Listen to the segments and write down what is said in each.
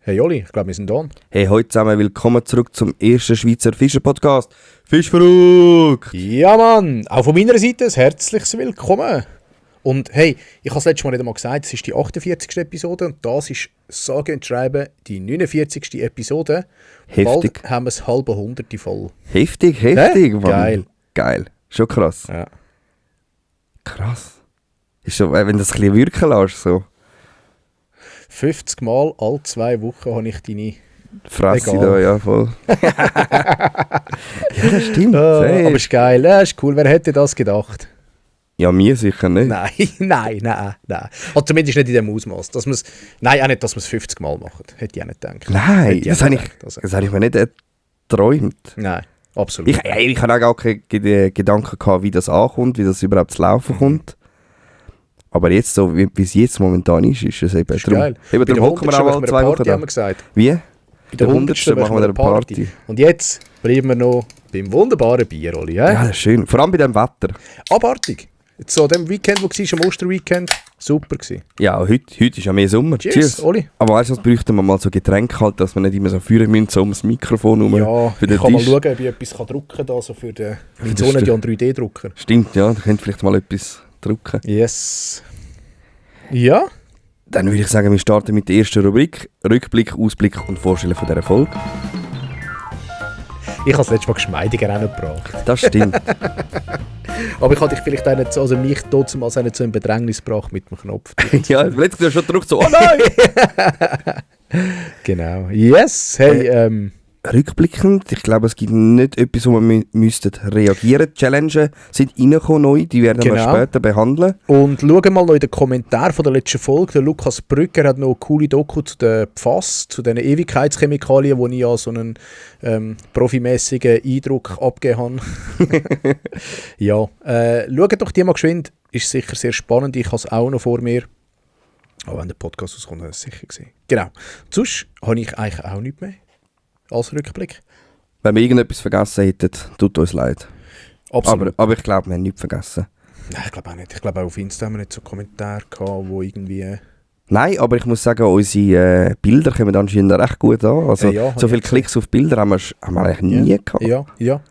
Hey Oli, ich glaube, wir sind da. Hey, heute zusammen, willkommen zurück zum ersten Schweizer Fischer-Podcast. Fischverrückt! Ja Mann, auch von meiner Seite ein herzliches Willkommen. Und hey, ich habe es letztes Mal nicht einmal gesagt, es ist die 48. Episode und das ist sage und schreibe die 49. Episode. Heftig. Bald haben wir das halbe 100 voll. Heftig, Mann. Geil. Geil. Schon krass. Ja. Krass. Ist schon, wenn du das ein bisschen wirken lässt, so. 50 Mal alle 2 Wochen habe ich deine Fresse Egal. da, ja, voll. Ja, das stimmt. Hey. Aber ist geil, ja, ist cool. Wer hätte das gedacht? Ja, mir sicher nicht. Nein. Also zumindest nicht in dem Ausmaß. Nein, auch nicht, dass wir es 50 Mal machen. Hätte ich auch nicht gedacht. Nein, Hätte das auch habe nicht ich, gedacht. Also, das habe ich mir nicht geträumt. nein, absolut. Ich habe auch gar keine Gedanken gehabt, wie das ankommt, wie das überhaupt zu laufen kommt. Aber jetzt, so wie es jetzt momentan ist es eben. Das ist geil. Eben, Bei der darum hocken wir 100. auch mal 2 Wochen Party, da. haben wir gesagt. Wie? Bei der 100. machen wir eine Party. Und jetzt bleiben wir noch beim wunderbaren Bier, Oli. Ja, das ist schön. Vor allem bei dem Wetter. Abartig. Jetzt so dem Weekend, wo war, am Osterweekend, super gewesen. Ja, heute ist ja mehr Sommer. Cheers, Oli. Aber weißt du, was bräuchten wir mal so Getränke halt, dass wir nicht immer so führen müssen, so ums Mikrofon rum. Ja, für den ich kann mal Tisch. schauen, ob ich etwas drucken kann, also für den das Sonedion 3D-Drucker. Stimmt, ja, da könnt ihr vielleicht mal etwas drucken. Yes. Ja? Dann würde ich sagen, wir starten mit der ersten Rubrik. Rückblick, Ausblick und Vorstellen von dieser Folge. Ich habe es letztes Mal geschmeidiger auch nicht gebracht. Das stimmt. Aber ich hatte dich vielleicht auch nicht, so- also mich trotzdem als nicht so in Bedrängnis gebracht mit dem Knopf. Ja, letztes Jahr schon gedrückt so, oh nein! Genau. Yes. Hey, Rückblickend, ich glaube, es gibt nicht etwas, wo wir müssten reagieren. Die Challenges sind reingekommen neu, die werden wir Genau. später behandeln. und schauen mal noch in den Kommentaren von der letzten Folge. Der Lukas Brücker hat noch eine coole Doku zu den PFAS, zu den Ewigkeitschemikalien, wo ich ja so einen profimäßigen Eindruck abgegeben habe. Ja, schaut doch die mal geschwind. Ist sicher sehr spannend. Ich habe es auch noch vor mir. Aber wenn der Podcast rauskommt, habe ich es sicher gesehen. Genau. Sonst habe ich eigentlich auch nichts mehr als Rückblick. Wenn wir irgendetwas vergessen hätten, tut uns leid. Absolut. Aber ich glaube, wir haben nichts vergessen. Nein, ich glaube auch nicht. Ich glaube auch auf Insta haben wir nicht so Kommentare gehabt, wo irgendwie... Nein, aber ich muss sagen, unsere Bilder kommen anscheinend recht gut an. Also, Ja, so viele Klicks auf Bilder haben wir eigentlich nie gehabt. Ja.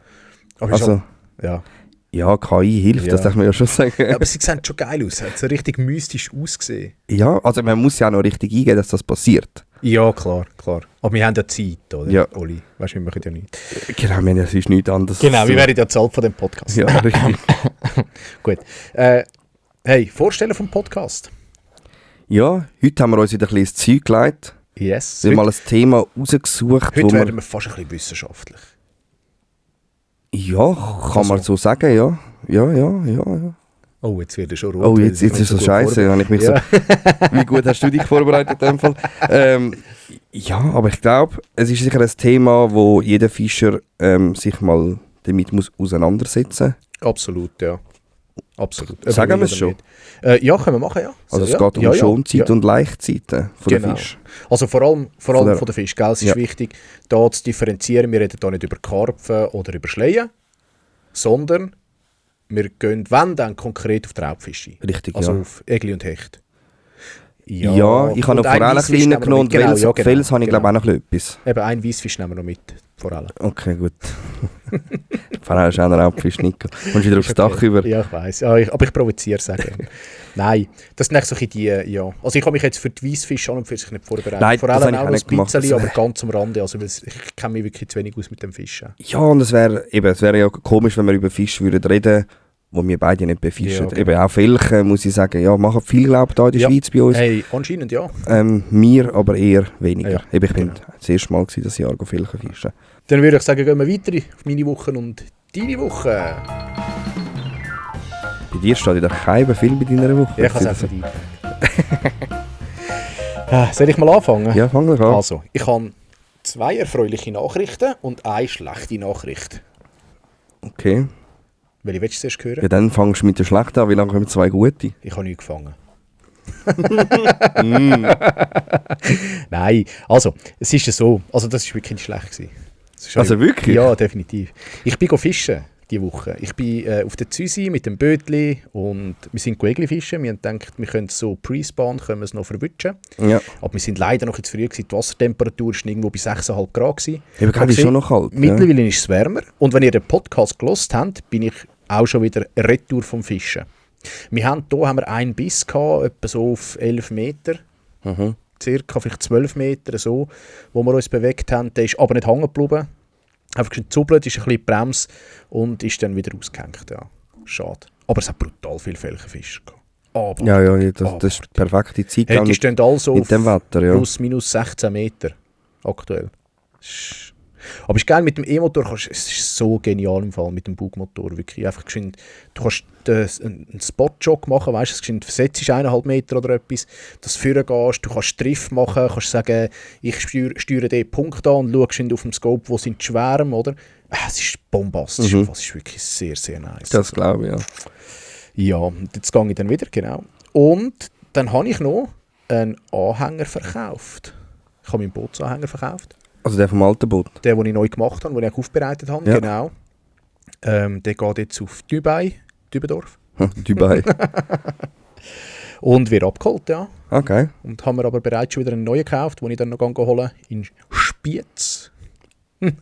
Aber Also, also, ja. ja, KI hilft, Ja. das darf man ja schon sagen. Ja, aber sie sehen schon geil aus. Hat so richtig mystisch ausgesehen. Ja, also man muss ja auch noch richtig eingeben, dass das passiert. Ja, klar. Aber wir haben ja Zeit, oder? Ja. Oli, weißt du, wir machen ja nichts. Genau, ich meine, es ist nichts anderes. Genau, so. wir werden ja zahlt von dem Podcast. Ja, richtig. Gut. Hey, Vorstellen vom Podcast. Ja, heute haben wir uns wieder ein bisschen ins Zeug gelegt. Yes. Wir haben mal ein Thema rausgesucht, Heute wo werden wir... wir fast ein bisschen wissenschaftlich. Ja, kann man so sagen, ja. Ja. Oh, jetzt wird er schon rot. Oh, weil jetzt sie ist es so gut scheiße. Habe ich mich Ja. so, wie gut hast du dich vorbereitet in dem Fall? Ja, aber ich glaube, es ist sicher ein Thema, wo jeder Fischer sich mal damit muss auseinandersetzen muss. Absolut, ja. Absolut. Sagen wir es Oder schon? nicht. Ja, können wir machen, ja. Also es ja. geht um ja, Schonzeit ja. und Leichtzeiten von Genau. der Fisch. Also vor allem Von der- von der Fisch, gell? Es ist Ja. wichtig, da zu differenzieren. Wir reden hier nicht über Karpfen oder über Schleien, sondern wir gehen, wenn, dann konkret auf die Raubfische. Richtig, Also ja. auf Egli und Hecht. Ja, ich habe und noch ein Forellen Weissfisch nehmen wir genommen noch und mit. Genau, Wels, ja, genau, Fels habe ich genau. glaube auch noch etwas. Eben, ein Weissfisch nehmen wir noch mit, Forellen. Okay, gut. Forellen ist auch noch Raubfisch, Nico. Kommst wieder aufs Ist okay. Dach über. Ja, ich weiss. Ja, aber ich provoziere es auch gerne. Nein, das sind echt so ein bisschen die, ja. Also ich habe mich jetzt für die Weissfische an und für sich nicht vorbereitet. Nein, das Forellen habe ich auch auch noch nicht ein gemacht. bisschen, Das- aber ganz am Rande. Also weil ich kenne mich wirklich zu wenig aus mit dem Fischen. Ja, und es wäre ja komisch, wenn wir über Fisch würden reden, wo wir beide nicht befischen. Ja, genau. Eben auch Felchen, muss ich sagen, ja, machen viel, glaube ich, da in der Ja. Schweiz bei uns. Hey, anscheinend ja. Wir aber eher weniger. Ja, Eben, ich bin genau. das erste Mal dieses Jahr Felchen fischen. Dann würde ich sagen, gehen wir weiter auf meine Woche und deine Woche. Bei dir steht ja kein Befehl bei deiner Woche. Ja, ich kann es auch nicht Soll ich mal anfangen? Ja, fang doch an. Also, ich habe 2 erfreuliche Nachrichten und 1 schlechte Nachricht. Okay. Welche willst du zuerst hören? Ja, dann fangst du mit der schlechten an. Wie lange kommen 2 gute? Ich habe nichts gefangen. Nein, also, es ist ja so. Also, das war wirklich nicht schlecht gewesen. Es ist Also wirklich? Ja, definitiv. Ich bin fischen. diese Woche. Ich bin auf der Züsi mit dem Bötli und wir sind Ägli fischen. Wir haben gedacht, wir können so pre-spawn, können wir es noch verwutschen. Ja. Aber wir sind leider noch zu früh gewesen. Die Wassertemperatur war irgendwo bei 6,5 Grad gewesen. Aber gerade ist schon noch kalt. Mittlerweile ist es wärmer. Und wenn ihr den Podcast gehört habt, bin ich auch schon wieder retour vom Fischen. Hier haben wir einen Biss gehabt, etwa so auf 11 Meter. Mhm. Circa vielleicht 12 Meter, so, wo wir uns bewegt haben. Der ist aber nicht hängen geblieben. Einfach gezuppelt, ist ein bisschen Bremse und ist dann wieder ausgehängt. Ja. Schade. Aber es hat brutal viele Felchenfische gehabt. Aber, Ja, das ist die perfekte Zeit. die stehen alle so mit dem Wetter, ja. plus minus 16 Meter aktuell. Aber es ist geil, mit dem E-Motor es ist so genial im Fall, mit dem Bugmotor. Wirklich einfach geschwind, du kannst einen Spot-Jog machen, weißt du, versetzt 1,5 Meter oder etwas, dass du vorne gehst, du kannst Drift machen, kannst sagen, ich steuere den Punkt an und schaust auf dem Scope, wo sind die Schwärme, oder? Es ist bombastisch, es ist wirklich sehr, sehr nice. Das glaube ich, ja. Ja, und jetzt gehe ich dann wieder, genau. Und dann habe ich noch einen Anhänger verkauft. Ich habe meinen Bootsanhänger verkauft. Also der vom alten Boot? Der, den ich neu gemacht habe, den ich aufbereitet habe, ja. Genau. Der geht jetzt auf Dübendorf. Dubai. Und wird abgeholt, ja. Okay. Und haben wir aber bereits schon wieder einen neuen gekauft, den ich dann noch holen in Spiez.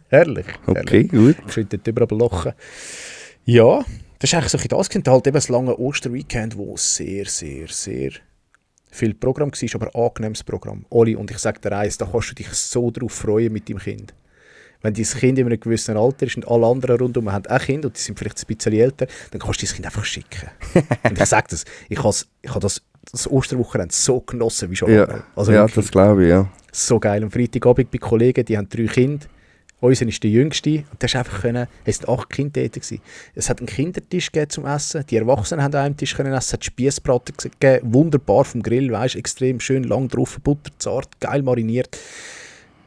Herrlich. Okay, gut. Ich finde dort überall lachen. Ja, das ist eigentlich so ein bisschen das, halt eben das lange Osterweekend, wo sehr, sehr, sehr viel Programm war, aber ein angenehmes Programm. Oli, und ich sage dir eins, da kannst du dich so drauf freuen mit deinem Kind. Wenn dein Kind in einem gewissen Alter ist und alle anderen rundum haben auch Kinder und die sind vielleicht ein bisschen älter, dann kannst du dein Kind einfach schicken. Und ich sage das, ich habe das Osterwochenende so genossen wie schon lange. Also ja, das glaube ich, ja. So geil. Am Freitagabend bei Kollegen, die haben 3 Kinder. Unser ist der Jüngste und das einfach es sind 8 Kinder tätig. Es hat einen Kindertisch zum Essen, die Erwachsenen haben an einem Tisch essen, es hat Spiessbraten gegeben, wunderbar vom Grill, weißt, extrem schön, lang drauf, butterzart, geil mariniert.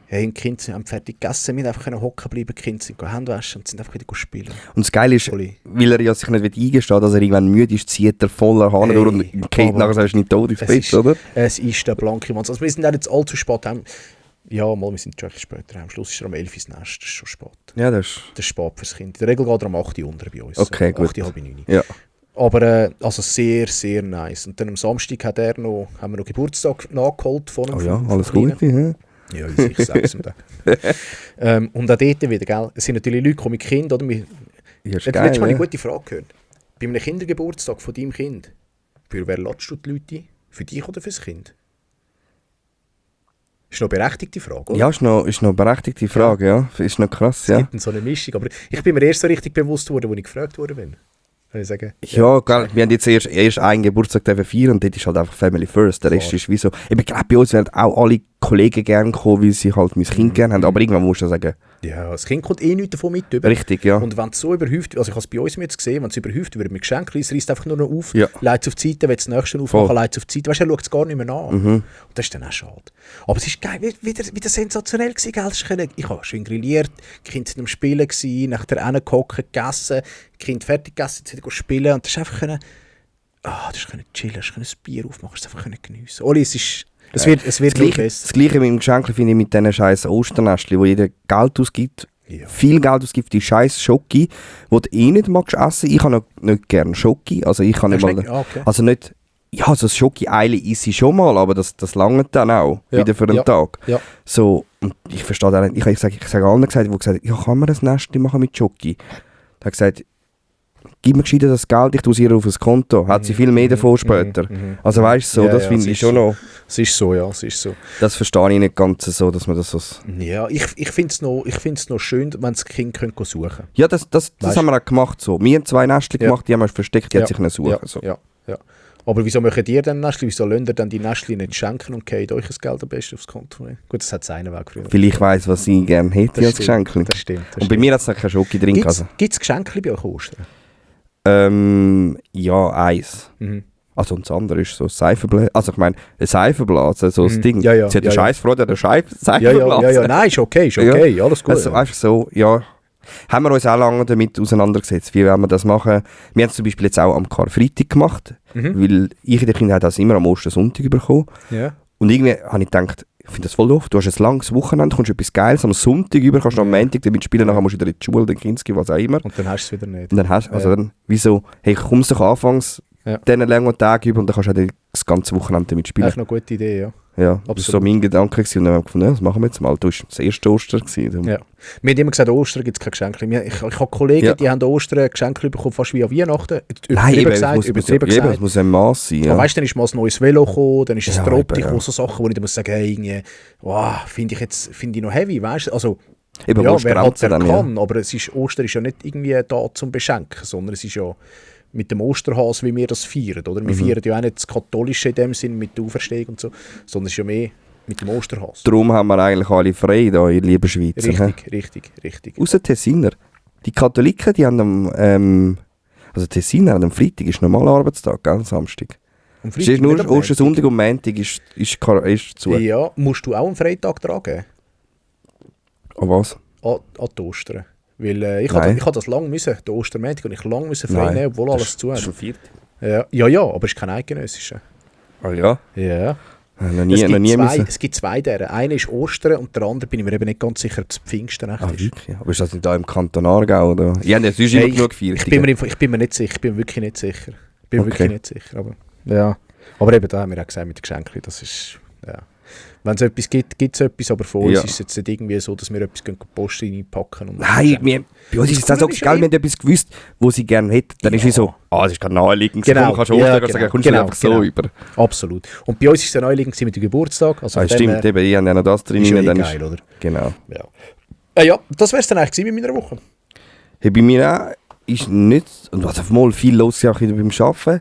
Hey, die Kinder haben fertig gegessen, wir haben einfach hocken bleiben, die Kinder sind Hände waschen und sind einfach wieder spielen. Und das Geile ist, weil er ja sich nicht eingesteht, dass er irgendwann müde ist, zieht er voller Hahn durch und geht nachher so nicht tot ins Bett, oder? Es ist der blanke Mann. Also wir sind auch jetzt allzu spät. Wir sind schon später. Am Schluss ist er um 11 Uhr ins Nest. Das ist schon spät. Ja, das ist spät fürs Kind. In der Regel geht er um 8 Uhr unter bei uns. Okay, gut. 8, halb 9. Ja. Aber also sehr, sehr nice. Und dann am Samstag haben wir noch Geburtstag nachgeholt von ihm. Oh ja, alles Gute. Ja, ich sag's ihm dann. Und auch dort wieder, gell? Es sind natürlich Leute, die mit Kindern, oder? Letztes Mal habe ich eine gute Frage gehört. Bei einem Kindergeburtstag von deinem Kind, für wer lädst du die Leute ein? Für dich oder fürs Kind? Ist noch eine berechtigte Frage, oder? Ja, ist noch eine berechtigte Frage, ja. Ist noch krass, ja. Es gibt so eine Mischung, aber ich bin mir erst so richtig bewusst worden, als ich gefragt worden bin. Sagen, ja, gell, wir haben jetzt erst einen Geburtstag feiern und dort ist halt einfach Family First. Der Rest ist wie so. Ich glaube, bei uns werden auch alle Kollegen gerne kommen, weil sie halt mein Kind gerne haben. Aber irgendwann musst du sagen. Ja, das Kind kommt nichts davon mit. Richtig, ja. Und wenn es so überhäuft, also ich habe es bei uns jetzt gesehen, wenn es überhäuft wird mit Geschenken, es reißt einfach nur noch auf, ja. leitet es auf die Seite, will es das nächste aufmachen, leitet es auf die Seite. Weißt du, er schaut es gar nicht mehr an. Und das ist dann auch schade. Aber es ist geil, wieder sensationell gewesen, gell? Ich habe schön grilliert, die Kinder sind am Spielen gewesen, nachher reingehockt, gegessen, die Kinder fertig gegessen, jetzt wieder spielen und das ist einfach chillen, ein Bier aufmachen, es einfach geniessen. Oli, es wird besser. Das Gleiche mit dem Geschenk finde ich mit diesen scheiß Osternestchen, wo jeder Geld ausgibt. Ja. Viel Geld ausgibt, die scheiß Schoki, die du nicht magst essen. Ich habe nicht gerne Schoki. Also ich kann nicht mal. Okay. Also nicht. Ja, so das Schoki-Eile isse ich schon mal, aber das langt dann auch wieder für den Tag. Ja. So, und ich verstehe das nicht. Ich sage allen die gesagt haben, ja, kann man das Nestchen machen mit Schoki? Da hat gesagt, gib mir gescheiter das Geld, ich tue es ihr auf das Konto. Hat sie viel mehr davon später. Also weißt du, so, das finde ich schon noch. Es ist so, ja, es ist so. Das verstehe ich nicht ganz so, dass man das so... Ja, ich finde es noch schön, wenn das Kind suchen können. Ja, das haben wir auch gemacht so. Wir haben 2 Nestchen gemacht, die haben wir versteckt, die hat sich nicht suchen. Ja, so. Ja. Aber wieso möchtet ihr dann Nestchen? Wieso lasst ihr dann die Nestchen nicht schenken und geht euch das Geld am besten aufs Konto? Gut, das hat seinen Weg früher. Weil ich weiss, was sie gerne hätte als Geschenk. Das stimmt. Und bei mir hat es noch kein Schoki drin. Gibt es Geschenke bei euch Ostern? Ja, eins. Also und das andere ist so ein Seifenblasen. Also ich meine, ein Seifenblasen, so das Ding. Ja, sie hat eine Scheißfreude an der Seifenblasen. Ja, nein, ist okay, alles gut. Also einfach so, ja. Haben wir uns auch lange damit auseinandergesetzt, wie wollen wir das machen. Wir haben es zum Beispiel jetzt auch am Karfreitag gemacht, weil ich in der Kindheit das immer am Ostersonntag bekommen. Ja. Und irgendwie habe ich gedacht, Ich finde das voll doof. Du hast ein langes Wochenende, kommst etwas Geiles am Sonntag über, kannst du am Montag damit spielen, nachher musst du wieder in die Schule, den Kinski, was auch immer. Und dann hast du es wieder nicht. Und dann hast dann, wieso, hey, kommst du doch anfangs diesen langen Tag über und dann kannst du auch das ganze Wochenende damit spielen. Das ist eine gute Idee, ja. Ja, das war so mein Gedanke gewesen. Und dann haben wir gefunden, was machen wir jetzt mal? Du warst das erste Ostern gewesen. Ja. Wir haben immer gesagt, Ostern gibt es keine Geschenke. Ich habe Kollegen, die haben Ostern Geschenke bekommen, fast wie an Weihnachten. Es muss ein Maß sein. Ja. Aber weißt du, dann ist mal ein neues Velo gekommen, dann ist ein Tropti gekommen, so Sachen, wo ich dann muss sagen, hey, irgendwie, wow, finde ich noch heavy, weißt du? Also, eben, ja, wer halt dann, kann, aber Ostern ist ja nicht irgendwie da zum Beschenken, sondern es ist ja mit dem Osterhase, wie wir das feiern, oder? Wir feiern ja auch nicht das Katholische in dem Sinn mit der Auferstehung und so, sondern es ist ja mehr mit dem Osterhase. Darum haben wir eigentlich alle frei da in lieber Schweiz. Richtig. Ausser Tessiner. Die Katholiken, die haben also Tessiner haben am Freitag ist normal Arbeitstag, gell? Samstag. Am Freitag nur Ostersonntag und Montag ist zu. Ja, musst du auch am Freitag tragen? An was? An die Ostern. Weil ich hatte das lange müssen, den Ostermontag, und ich lange frei nehmen, obwohl alles zu hat. Das ist schon 4. Ja, aber es ist kein eidgenössischer. Ah ja? Ja. Noch nie es gibt zwei deren. Einer ist Ostern und der andere bin ich mir eben nicht ganz sicher, ob es Pfingsten echt ist. Wirklich? Aber ist das nicht da im Kanton Aargau? Oder? Ich habe ja sonst immer genug gefeiert. Ich bin mir nicht sicher. Ich bin wirklich nicht sicher. Aber eben da haben wir auch gesagt mit den Geschenken, das ist... Ja. Wenn es etwas gibt, gibt es etwas, aber von uns ist es jetzt nicht irgendwie so, dass wir etwas Post reinpacken. Nein, bei uns ist es auch so geil, wir haben etwas gewusst, was sie gerne hätten. Dann ist es so, das ist gerade naheliegend. Genau. Kannst du sagen, kommst du einfach so über. Absolut. Und bei uns ist es naheliegend mit dem Geburtstag. Also stimmt, eben, ich habe ja noch das drin. Ist ja geil, oder? Genau. Ja, das wäre es dann eigentlich mit meiner Woche. Hey, bei mir auch ist nicht, und was auf mal viel los ist auch wieder beim Arbeiten.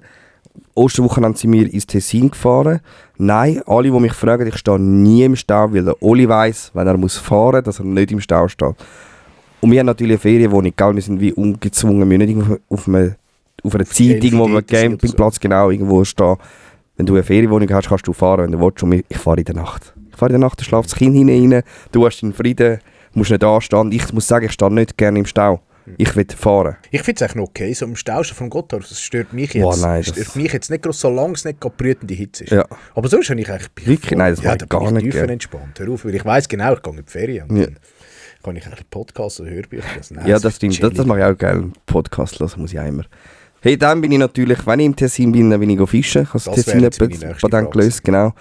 Osterwochenende sind wir ins Tessin gefahren. Nein, alle, die mich fragen, ich stehe nie im Stau, weil der Oli weiss, wenn er muss fahren muss, dass er nicht im Stau steht. Und wir haben natürlich eine Ferienwohnung, wir sind wie ungezwungen, wir müssen nicht auf einer Zeit, wo wir Campingplatz genau irgendwo stehen. Wenn du eine Ferienwohnung hast, kannst du fahren, wenn du willst. Und ich fahre in der Nacht. Da schläft das Kind hinein, du hast deinen Frieden, musst nicht anstehen. Ich muss sagen, ich stehe nicht gerne im Stau. Ich will fahren. Ich finde es eigentlich noch okay, so im Stau von Gotthard, das stört mich jetzt. Stört mich jetzt nicht groß, solange es nicht brütende Hitze ist. Ja. Aber sonst habe ich eigentlich... Wirklich? Nein, das mache ich gar nicht gerne. Entspannt. Hör auf, weil ich weiss genau, ich gehe in die Ferien und dann kann ich eigentlich Podcasts oder Hörbücher lesen. Ja, das stimmt. Das mache ich auch gerne. Podcast hören muss ich auch immer. Hey, dann bin ich natürlich, wenn ich im Tessin bin, dann bin ich fischen. Ich habe das Tessin etwas gelöst, genau.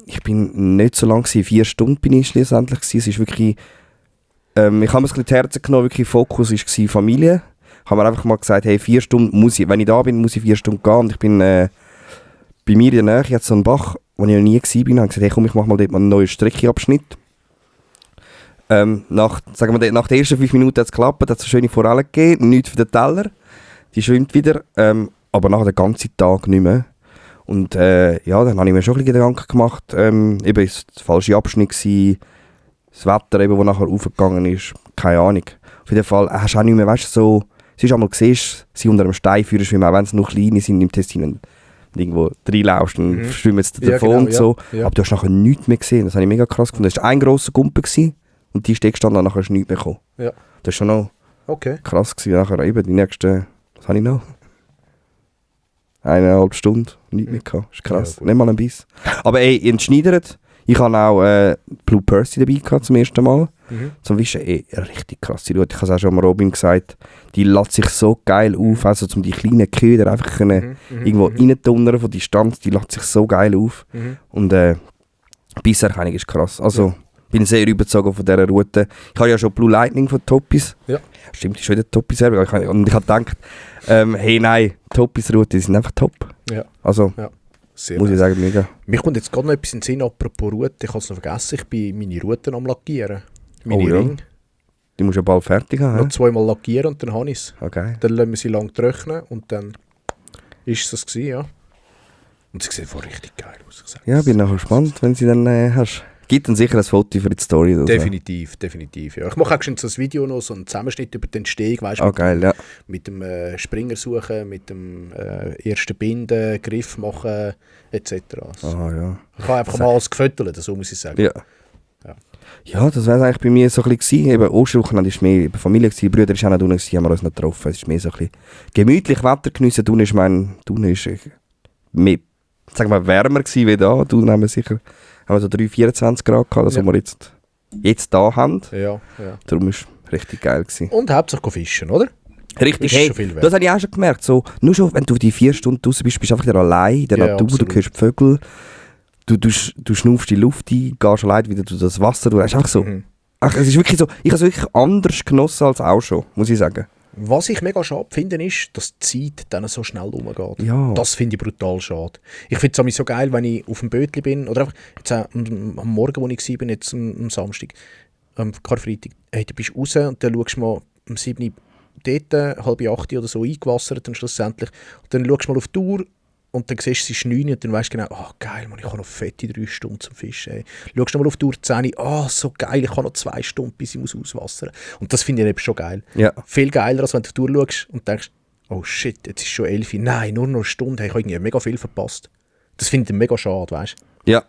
Ich bin nicht so lange gewesen, 4 Stunden bin ich schlussendlich gewesen. Es ist wirklich... ich habe mir ein bisschen zu Herzen genommen, wirklich Fokus war Familie. Ich habe mir einfach mal gesagt, hey, 4 Stunden muss ich, wenn ich da bin, muss ich 4 Stunden gehen. Und ich bin bei mir in der Nähe, jetzt so einen Bach, wo ich noch nie war, und habe gesagt, hey komm, ich mache mal dort mal einen neuen Streckenabschnitt. Nach den ersten 5 Minuten hat es geklappt, hat es eine schöne Forelle gegeben, nichts für den Teller, die schwimmt wieder, aber nachher den ganzen Tag nicht mehr. Und dann habe ich mir schon ein bisschen Gedanken gemacht, eben ist der falsche Abschnitt gewesen, das Wetter, eben, das nachher raufgegangen ist, keine Ahnung. Auf jeden Fall hast du auch nicht mehr, weißt du, so, es ist einmal gesehen, sie unter einem Stein führen schwimmen, auch wenn sie noch kleine sind im Tessin und irgendwo reinlaufst und schwimmen sie davon und so. Ja. Aber du hast nachher nichts mehr gesehen, das habe ich mega krass gefunden. Das war ein grosser Gumpen gewesen, und die Steckstand dann nachher ist nichts mehr gekommen. Ja. Das war schon noch krass gewesen. Nachher eben die nächsten, was habe ich noch? 1,5 Stunden, nichts mehr gehabt. Das ist krass, nicht mal ein Biss. Aber ey, entschneidert. Ich hatte auch Blue Percy dabei gehabt, zum ersten Mal. Zum Wischen, richtig krasse Route. Ich habe es auch schon mal Robin gesagt, die lässt sich so geil auf, also um die kleinen Köder einfach können irgendwo reintonnern von Distanz, die lässt sich so geil auf. Und Bisserkennung ist krass. Also bin sehr überzeugt von dieser Route. Ich habe ja schon Blue Lightning von Toppis. Ja. Stimmt, ist schon wieder Toppis. Und ich habe gedacht, hey nein, Toppis-Route, die sind einfach top. Ja. Also... Ja. Sehr muss ich sagen, mega. Mir kommt jetzt gerade noch etwas in den Sinn, apropos Route. Ich habe es noch vergessen, ich bin meine Routen am Lackieren. Meine Ringe. Die musst du ja bald fertig haben. Noch 2-mal lackieren und dann habe ich es. Okay. Dann lassen wir sie lang trocknen und dann ist es das gewesen, ja. Und sie sehen voll richtig geil aus. Ja, bin nachher gespannt, wenn sie dann hast. Gibt dann sicher ein Foto für die Story. Oder definitiv, ja. Ich mache auch schon so ein Video noch, so einen Zusammenschnitt über den Steg, weißt du, geil, ja. Mit dem Springer suchen, mit dem ersten Binden, Griff machen, etc. Also, ja. Ich habe einfach mal alles gefüttert, so muss ich sagen. Ja, das wäre eigentlich bei mir so ein bisschen gewesen. Eben, Osterwochenende war mehr Familie, die Brüder waren auch noch unten, haben wir uns noch getroffen. Es ist mehr so ein bisschen gemütlich Wetter geniessen. Unten ist mehr, sagen wir, wärmer gewesen wie da. Du nehmen sicher haben wir so 3-24 Grad gehabt, das wir jetzt da haben. Ja. Darum war es richtig geil gewesen. Und hauptsächlich fischen, oder? Richtig, hey, das habe ich auch schon gemerkt. So, nur schon, wenn du die 4 Stunden draußen bist du einfach wieder allein in der Natur, absolut. Du hörst die Vögel, du schnaufst die Luft ein, gehst allein wieder durch das Wasser. Du hast einfach so. Ach, es ist wirklich so, ich habe es wirklich anders genossen als auch schon, muss ich sagen. Was ich mega schade finde, ist, dass die Zeit dann so schnell umgeht. Ja. Das finde ich brutal schade. Ich finde es so geil, wenn ich auf dem Bötli bin, oder einfach jetzt am Morgen, wo ich war, jetzt am Samstag, Karfreitag, hey, du bist raus und dann schaust du mal um 7 Uhr dort, 7:30 oder so eingewassert dann schlussendlich. Und dann schaust du mal auf die Uhr und dann siehst du, es ist 9 Uhr und dann weißt du genau, geil, man, ich habe noch fette 3 Stunden zum Fischen. Ey. Schaust du mal auf die Uhr 10 Uhr, so geil, ich habe noch 2 Stunden, bis ich auswassern muss. Und das finde ich eben schon geil. Ja. Viel geiler, als wenn du auf die Uhr schaust und denkst, oh shit, jetzt ist schon 11 Uhr. Nein, nur noch eine Stunde, ich habe irgendwie mega viel verpasst. Das finde ich mega schade, weißt du? Ja.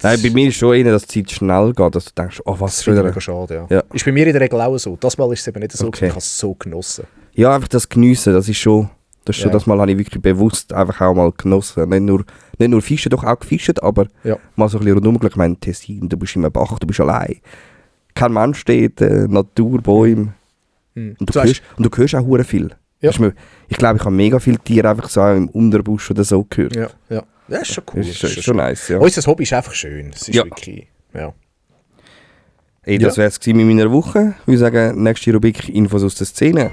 Nein, bei mir ist schon eher, dass die Zeit schnell geht, dass du denkst, was das finde ich mega schade, ja. Ist bei mir in der Regel auch so. Das Mal ist es eben nicht so, okay. Ich habe es so genossen. Ja, einfach das Geniessen, das ist schon, das Mal habe ich wirklich bewusst einfach auch mal genossen. Nicht nur fischen, doch auch gefischt, aber mal so ein bisschen rundum geschaut. Ich meine, Tessin, du bist in einem Bach, du bist allein. Kein Mensch steht, Natur, Bäume. Und du hörst auch hure viel. Ja. Ich glaube, ich habe mega viele Tiere einfach so im Unterbusch oder so gehört. Ja. Das ist schon cool. Das ist schon nice, ja. Unser Hobby ist einfach schön. Es ist wirklich, Ey, das wäre es mit meiner Woche. Ich würde sagen, nächste Rubrik Infos aus der Szene.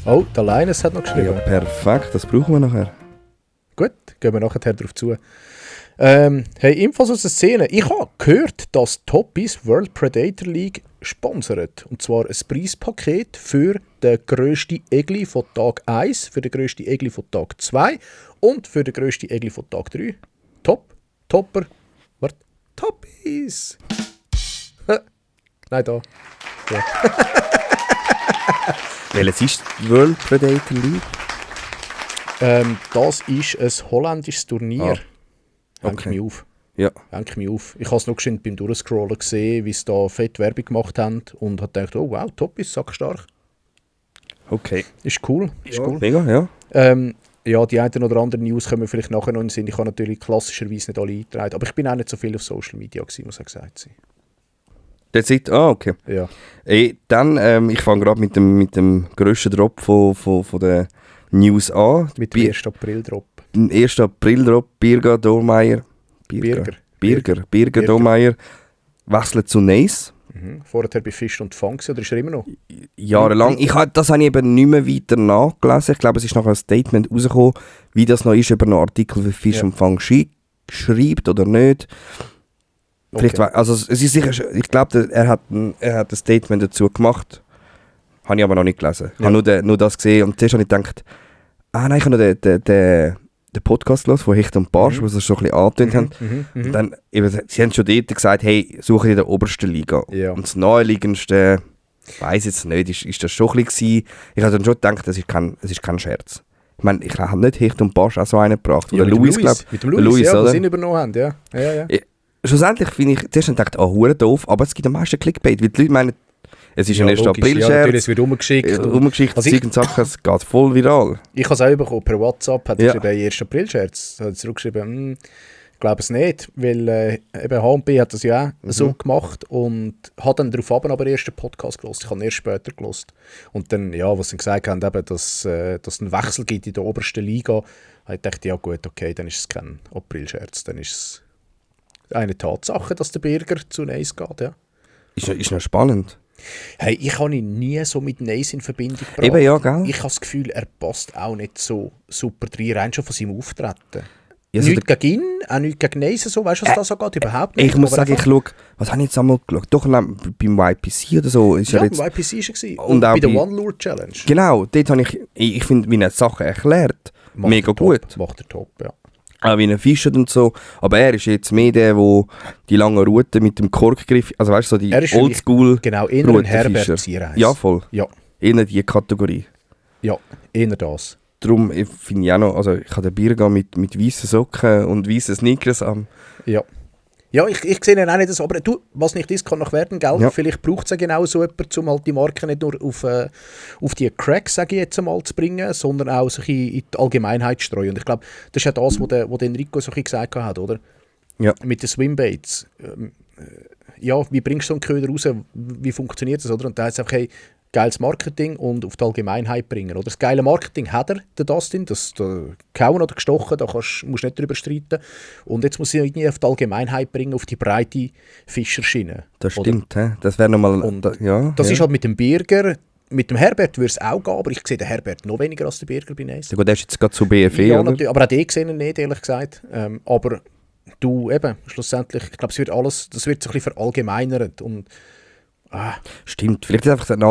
Oh, der Linus hat noch geschrieben. Ja, perfekt, das brauchen wir nachher. Gut, gehen wir nachher darauf zu. Hey, Infos aus der Szene. Ich habe gehört, dass Toppis World Predator League sponsert. Und zwar ein Preispaket für den grössten Egli von Tag 1, für den grössten Egli von Tag 2 und für den grössten Egli von Tag 3. Topper. Warte. Toppis! Nein, da. Ja. Welches ist die World Predator League? Das ist ein holländisches Turnier. Okay. Mich auf. Ja. Hängt mich auf. Ich habe es noch geschwind beim Durchscrollen gesehen, wie sie da fett Werbung gemacht haben und habe gedacht, oh wow, Toppis, sackstark. Okay. Ist cool. Cool. Mega, ja. Ja, die einen oder anderen News kommen vielleicht nachher noch in den Sinn. Ich habe natürlich klassischerweise nicht alle eingetragen, aber ich bin auch nicht so viel auf Social Media gewesen, muss ich gesagt sein. That's it? Okay. Ja. Dann, ich fange gerade mit dem grössten Drop von der News an. Mit dem 1. April-Drop. 1. April-Drop, Birger Domeyer. Birger Domeyer wechselt zu Neis. Vorher bei Fisch und Fang, oder ist er immer noch? Jahrelang. Das habe ich eben nicht mehr weiter nachgelesen. Ich glaube, es ist noch ein Statement rausgekommen, wie das noch ist, ob er noch Artikel für Fisch und Fang schreibt oder nicht. Okay. Vielleicht, also es ist sicher, ich glaube, er hat ein Statement dazu gemacht. Habe ich aber noch nicht gelesen. Ich habe nur das gesehen und zuerst habe ich gedacht, nein, ich habe noch den Podcast los von Hecht und Barsch, wo sie so ein bisschen angetönt haben. Und dann, sie haben schon dort gesagt, hey, suche in der obersten Liga. Ja. Und das naheliegendste, ich weiss jetzt nicht, ist das schon ein bisschen. Ich habe dann schon gedacht, es ist kein Scherz. Ich meine, ich habe nicht Hecht und Barsch auch so einen gebracht. Ja, oder Louis, glaube ich. Mit dem Louis, ja, den sie ihn übernommen haben, ja. Schlussendlich finde ich, zuerst gedacht, hure doof, aber es gibt am meisten Clickbait, weil die Leute meinen, es ist ein 1. April-Scherz. Ja, natürlich, es wird umgeschickt. Also Zeug und Sachen, es geht voll viral. Ich habe es auch bekommen, per WhatsApp hat er geschrieben, 1. April-Scherz. Hat zurückgeschrieben, ich glaube es nicht, weil eben H&B hat das ja auch so gemacht und hat dann darauf aber erst den Podcast gehört. Ich habe ihn erst später gehört. Und dann, was sie gesagt haben, eben, dass es einen Wechsel gibt in der obersten Liga, habe ich gedacht, ja gut, okay, dann ist es kein April-Scherz, dann ist es eine Tatsache, dass der Birger zu Neis geht, ja. Ist noch spannend. Hey, ich habe ihn nie so mit Neis in Verbindung gebracht. Eben, ja, gell? Ich habe das Gefühl, er passt auch nicht so super rein, rein schon von seinem Auftreten. Ja, nichts gegen ihn, auch nichts gegen Neis, so, weißt du, was das so geht? Überhaupt nicht. Ich muss sagen, ich schaue, was habe ich jetzt einmal geschaut? Doch beim YPC oder so. Ist beim YPC war er. Und bei der One Lure Challenge. Genau, dort habe ich finde, wie er Sachen erklärt, mega gut. Macht er top, ja. Auch wie er fischt und so. Aber er ist jetzt mehr der die lange Route mit dem Korkgriff, also weißt du, so die Oldschool. Genau, eher ein Herbert-Ziereis. Ja, voll. Ja. Eher die Kategorie. Ja, eher das. Darum finde ich auch noch, also ich habe den Birger mit weißen Socken und weißen Sneakers an. Ja. Ja, ich sehe ihn auch nicht so, aber du, was nicht ist, kann noch werden, gell? Ja. Vielleicht braucht es ja genau so jemanden, um halt die Marke nicht nur auf die Cracks, sage ich jetzt einmal, zu bringen, sondern auch so in die Allgemeinheit zu streuen. Und ich glaube, das ist ja das, was der Enrico so ein bisschen gesagt hat, oder? Ja. Mit den Swimbaits. Ja, wie bringst du so einen Köder raus? Wie funktioniert das, oder? Und da heißt es einfach, hey, geiles Marketing und auf die Allgemeinheit bringen. Oder? Das geile Marketing hat er, der Dustin, das gehauen oder gestochen, da musst du nicht drüber streiten. Und jetzt muss ich irgendwie auf die Allgemeinheit bringen, auf die breite Fischerschiene. Das stimmt, das wäre nochmal... Das ist halt mit dem Birger, mit dem Herbert würde es auch gehen, aber ich sehe den Herbert noch weniger als den Birger bei Neis. Ja gut, der ist jetzt gerade zu BFE, ja, oder? Aber auch den gesehen nicht, ehrlich gesagt. Aber du eben, schlussendlich, ich glaube, das wird so ein bisschen verallgemeinert und Stimmt, vielleicht ist es einfach eine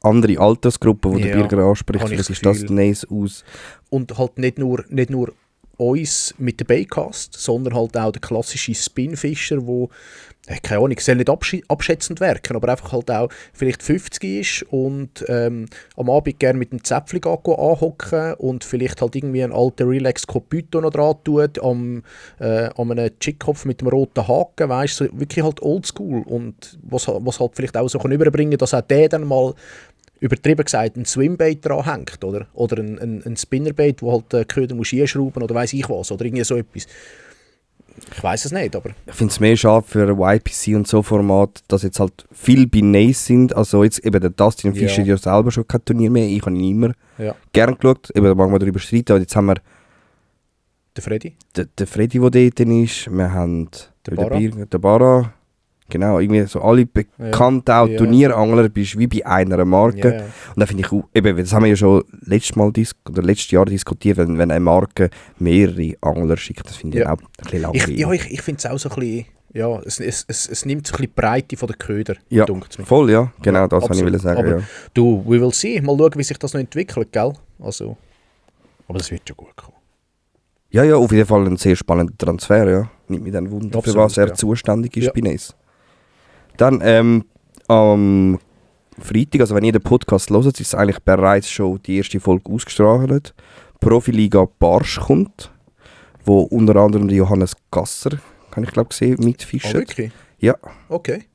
andere Altersgruppe, die der Bürger anspricht. Vielleicht ist das Neis aus. Und halt nicht nur uns mit dem Baitcast, sondern halt auch der klassische Spinfischer, wo keine Ahnung, soll nicht abschätzend wirken, aber einfach halt auch vielleicht 50 ist und am Abend gerne mit dem Zäpfchen anhocken und vielleicht halt irgendwie einen alten Relax Copyto noch dran tut, an einem Chickkopf mit dem roten Haken, weißt du, so wirklich halt oldschool und was halt vielleicht auch so überbringen kann, dass auch der dann mal übertrieben gesagt ein Swimbait dran hängt, oder ein Spinnerbait, wo halt Köder muss einschrauben oder weiss ich was, oder irgendwie so etwas. Ich weiss es nicht, aber... Ich finde es mehr schade für ein YPC und so Format, dass jetzt halt viele bei Neis sind. Also jetzt eben der Dustin Fischer ja selber schon kein Turnier mehr. Ich habe ihn immer gern geschaut. Eben, da mag man darüber streiten. Aber jetzt haben wir... Der Freddy. Der Freddy, der dort ist. Wir haben... Der Bara. Genau, irgendwie so alle bekannten auch Turnierangler bist wie bei einer Marke. Ja. Und da finde ich auch, eben, das haben wir ja schon letztes Jahr diskutiert, wenn eine Marke mehrere Angler schickt, das finde ich auch ein bisschen langweilig. Ich finde es auch so ein bisschen, ja, es nimmt so ein bisschen die Breite von der Köder. Ja, voll, ja, genau, das wollte ich sagen. Aber du, we will see, mal schauen, wie sich das noch entwickelt, gell? Also, aber das wird schon gut kommen. Ja, auf jeden Fall ein sehr spannender Transfer, ja. Nicht mit einem Wunder, für was er zuständig ist bei Neis. Dann am Freitag, also wenn ihr den Podcast hört, ist eigentlich bereits schon die erste Folge ausgestrahlt. Profiliga Barsch kommt, wo unter anderem der Johannes Gasser, kann ich glaube gesehen, mitfischt. Oh, wirklich? Ja. Okay.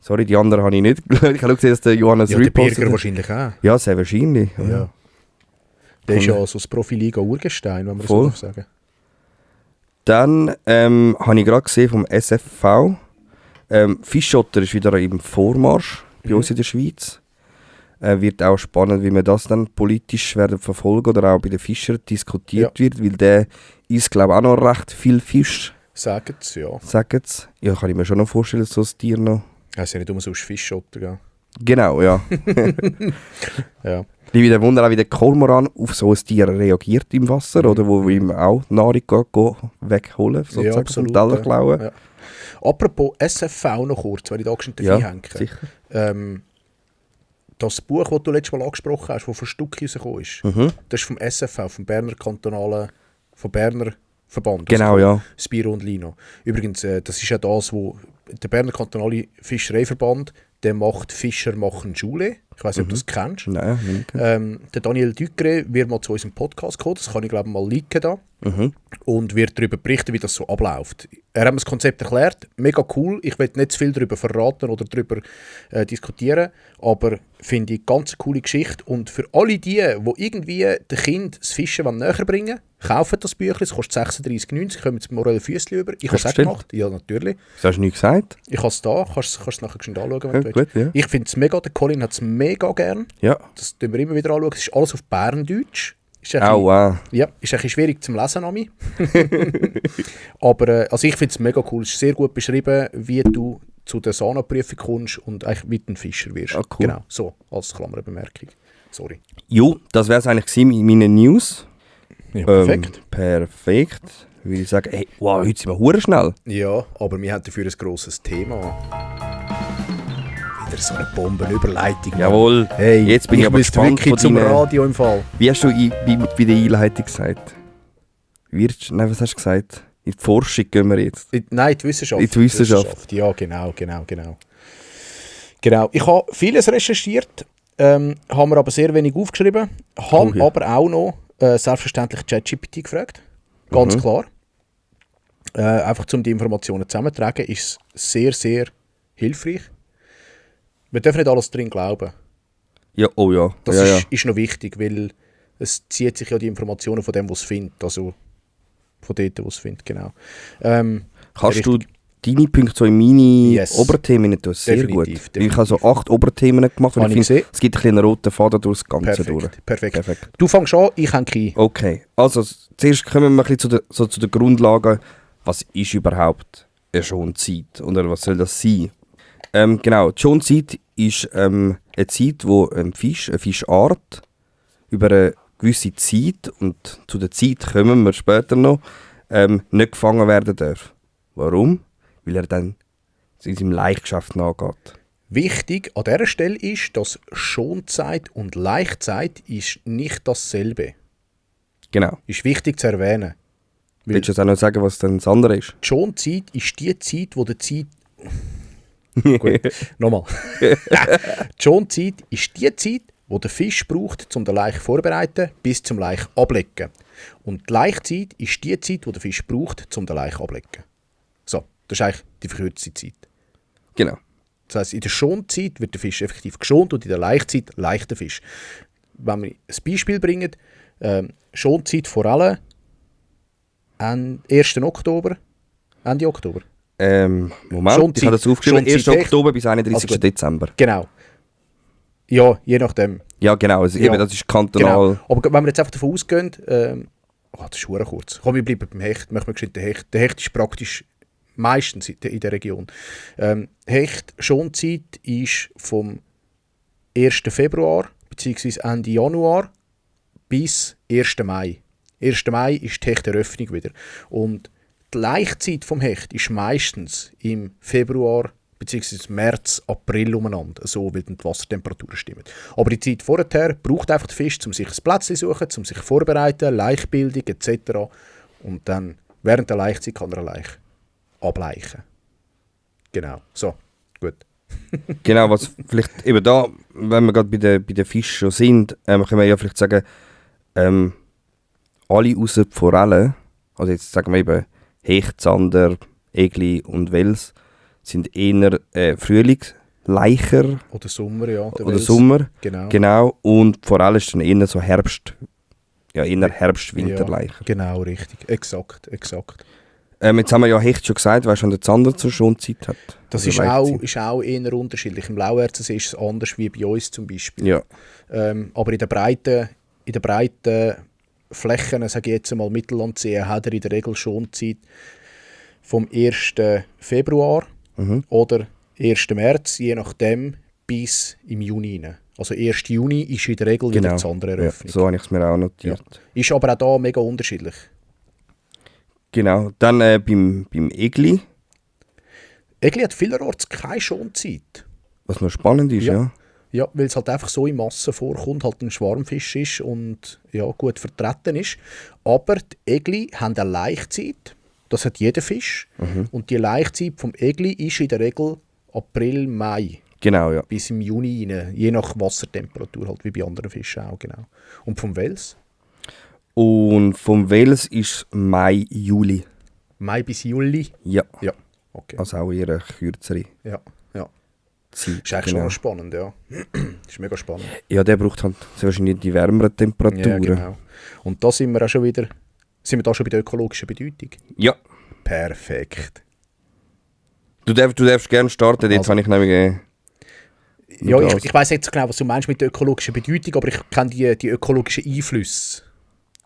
Sorry, die anderen habe ich nicht. Ich habe gesehen, dass der Johannes repostet. Der Birger wahrscheinlich auch. Ja, sehr wahrscheinlich. Ja. Der ist ja so das Profiliga Urgestein, wenn man das so sagen. Dann habe ich gerade gesehen vom SFV, Fischotter ist wieder im Vormarsch bei uns in der Schweiz. Wird auch spannend, wie wir das dann politisch werden verfolgen oder auch bei den Fischern diskutiert wird, weil der ist, glaube ich, auch noch recht viel Fisch. Sagen sie, ja. Sagen sie. Ja, kann ich mir schon noch vorstellen, so ein Tier noch. Ja, ist ja nicht umsonst Fischotter, gell? Genau, ja. Ja. Ich wieder wundern, auch wie der Kormoran auf so ein Tier reagiert im Wasser, oder wo ihm auch Nahrung wegholen, sozusagen, vom Teller klauen. Ja. Apropos SFV noch kurz, wenn ich da schon dabei hänge. Das Buch, das du letztes Mal angesprochen hast, das von Stucki rausgekommen ist, das ist vom SFV, vom Berner Verband. Genau, also Spiro und Lino. Übrigens, das ist ja das, wo der Berner Kantonale Fischereiverband, der macht Fischer machen Schule. Ich weiss nicht, ob du das kennst. Nein, der Daniel Ducre wird mal zu unserem Podcast kommen, das kann ich glaube mal liken da. Und wird darüber berichten, wie das so abläuft. Er hat mir das Konzept erklärt, mega cool. Ich will nicht zu viel darüber verraten oder darüber diskutieren, aber finde ich eine ganz coole Geschichte. Und für alle die irgendwie den Kind das Fischen näher bringen wollen, kaufen das Büchlein, es kostet 36,90, kommen zum Morelle Füssli über. Ich habe es auch gemacht. Ja, natürlich. Das hast du nicht gesagt? Ich habe es da, kannst es nachher schon anschauen, wenn du willst. Ja. Ich finde es mega, der Colin hat es mega gern. Ja. Das tun wir immer wieder anschauen. Es ist alles auf Berndeutsch. Wow. Ja, ist ein bisschen schwierig zum Lesen an mich. Aber also ich finde es mega cool. Es ist sehr gut beschrieben, wie du zu der Sana-Prüfung kommst und eigentlich mit einem Fischer wirst. Cool. Genau, so als Klammerbemerkung. Sorry. Jo, das wäre es eigentlich in meinen News. Ja, perfekt. Perfekt. Würde ich sagen, hey, wow, heute sind wir hure schnell. Ja, aber wir haben dafür ein grosses Thema. Wieder so eine Bombenüberleitung. Jawohl. Hey, jetzt bin ich aber gespannt wirklich zum Radio im Fall. Wie hast du bei der Einleitung gesagt? Nein, was hast du gesagt? In die Forschung gehen wir jetzt. Nein, in die Wissenschaft. In die Wissenschaft. Ja, genau. Genau. Ich habe vieles recherchiert, haben wir aber sehr wenig aufgeschrieben, haben aber auch noch selbstverständlich ChatGPT gefragt. Ganz klar. einfach um die Informationen zusammenzutragen, ist sehr, sehr hilfreich. Wir dürfen nicht alles drin glauben. Ja, oh ja. Das ja, ist noch wichtig, weil es zieht sich ja die Informationen von dem, was es findet. Also von dort, was es findet, genau. Kannst du deine Punkte so in meine Oberthemen nicht tun? Sehr definitiv, gut. Ich habe so 8 Oberthemen gemacht und ich finde, es gibt einen roten Faden durch das Ganze durch. Perfekt. Du fängst an, ich hänge ein. Okay, also zuerst kommen wir ein bisschen zu den Grundlagen. Was ist überhaupt eine Schonzeit? Oder was soll das sein? Genau, die Schonzeit ist eine Zeit, wo eine Fischart über eine gewisse Zeit, und zu der Zeit kommen wir später noch, nicht gefangen werden darf. Warum? Weil er dann seinem Laichgeschäft nachgeht. Wichtig an dieser Stelle ist, dass Schonzeit und Laichzeit ist nicht dasselbe. Genau. Ist wichtig zu erwähnen. Willst du jetzt auch noch sagen, was dann das andere ist? Die Schonzeit ist die Zeit, wo der Zeit... Gut, nochmal. Die Schonzeit ist die Zeit, wo der Fisch braucht, um den Laich vorzubereiten, bis zum Laich ablecken. Und die Laichzeit ist die Zeit, wo der Fisch braucht, um den Laich ablecken. So, das ist eigentlich die verkürzte Zeit. Genau. Das heisst, in der Schonzeit wird der Fisch effektiv geschont und in der Laichzeit leicht der Fisch. Wenn wir ein Beispiel bringen, Schonzeit vor allem 1. Oktober, Ende Oktober. Moment, Schonzeit, ich habe das aufgeschrieben, 1. Schonzeit Oktober bis 31. Also Dezember. Genau. Ja, je nachdem. Ja, genau, also eben, das ist kantonal. Genau. Aber wenn wir jetzt einfach davon ausgehen, das ist verdammt kurz. Komm, wir bleiben beim Hecht. Machen wir geschwind den Hecht. Der Hecht ist praktisch meistens in der Region. Hecht, Schonzeit ist vom 1. Februar bzw. Ende Januar bis 1. Mai. 1. Mai ist die Hechteröffnung wieder. Und die Laichzeit vom Hecht ist meistens im Februar bzw. März, April umeinander, so weil die Wassertemperaturen stimmen. Aber die Zeit vorher braucht einfach der Fisch, um sich ein Plätzchen zu suchen, um sich vorzubereiten, Laichbildung etc. Und dann während der Laichzeit kann er Laich ableichen. Genau, so, gut. Genau, was vielleicht eben da, wenn wir gerade bei den Fischen schon sind, können wir ja vielleicht sagen, alle außer die Forellen, also jetzt sagen wir eben Hecht, Zander, Egli und Wels, sind eher Frühlingsleicher. Oder Sommer, ja. Oder Sommer, genau. Und die Forelle ist dann eher so Herbst-Winterleicher. Ja, genau, richtig. Exakt. Jetzt haben wir ja Hecht schon gesagt, weil schon der Zander zur Schonzeit hat. Das ist auch eher unterschiedlich. Im Lauerzensee ist es anders wie bei uns zum Beispiel. Ja. Aber in der breiten Flächen, sage ich jetzt mal Mittellandsee, hat er in der Regel Schonzeit vom 1. Februar oder 1. März, je nachdem, bis im Juni rein. Also 1. Juni ist in der Regel wieder die Zandereröffnung. Ja, so habe ich es mir auch notiert. Ja. Ist aber auch da mega unterschiedlich. Genau. Dann beim Egli. Egli hat vielerorts keine Schonzeit. Was noch spannend ist, ja. Ja, weil es halt einfach so in Massen vorkommt, halt ein Schwarmfisch ist und ja, gut vertreten ist. Aber die Egli haben eine Laichzeit, das hat jeder Fisch. Und die Laichzeit vom Egli ist in der Regel April, Mai. Genau, ja. Bis im Juni rein, je nach Wassertemperatur, halt wie bei anderen Fischen auch, genau. Und vom Wels? Und vom Wels ist Mai, Juli. Mai bis Juli? Ja. Ja, okay. Also auch eher kürzere. Ja. Zeit, ist eigentlich schon spannend, ja. Ist mega spannend. Ja, der braucht halt sehr wahrscheinlich die wärmeren Temperaturen. Ja, genau. Und da sind wir auch schon wieder, da schon bei der ökologischen Bedeutung? Ja. Perfekt. Du darfst gerne starten, jetzt habe ich nämlich... ja, ich weiss jetzt genau, was du meinst mit der ökologischen Bedeutung, aber ich kenne die ökologischen Einflüsse.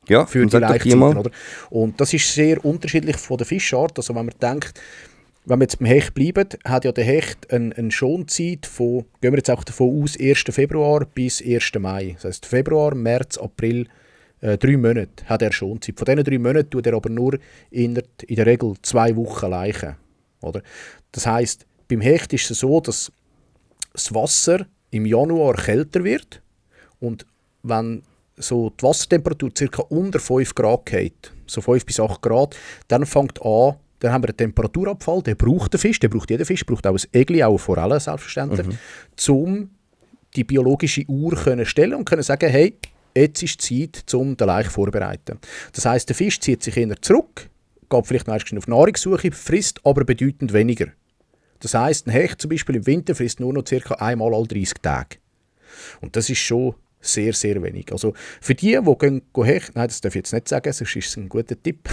Ja, für die Laichzeiten, oder? Und das ist sehr unterschiedlich von der Fischart. Also wenn man denkt, wenn wir jetzt beim Hecht bleiben, hat ja der Hecht eine Schonzeit von, gehen wir jetzt auch davon aus, 1. Februar bis 1. Mai. Das heisst Februar, März, April, 3 Monate hat er Schonzeit. Von diesen 3 Monaten tut er aber nur in der Regel 2 Wochen laichen. Oder? Das heisst, beim Hecht ist es so, dass das Wasser im Januar kälter wird und wenn so die Wassertemperatur ca. unter 5 Grad geht, so 5 bis 8 Grad, dann fängt an, dann haben wir einen Temperaturabfall, der braucht der Fisch, der braucht jeder Fisch, braucht auch ein Egli, auch eine Forelle selbstverständlich, um die biologische Uhr können stellen und können sagen, hey, jetzt ist die Zeit, um den Laich vorzubereiten. Das heisst, der Fisch zieht sich eher zurück, geht vielleicht noch auf Nahrungssuche, frisst aber bedeutend weniger. Das heisst, ein Hecht zum Beispiel im Winter frisst nur noch ca. einmal alle 30 Tage. Und das ist schon sehr, sehr wenig. Also für die gehen Hecht, nein, das darf ich jetzt nicht sagen, sonst ist es ein guter Tipp.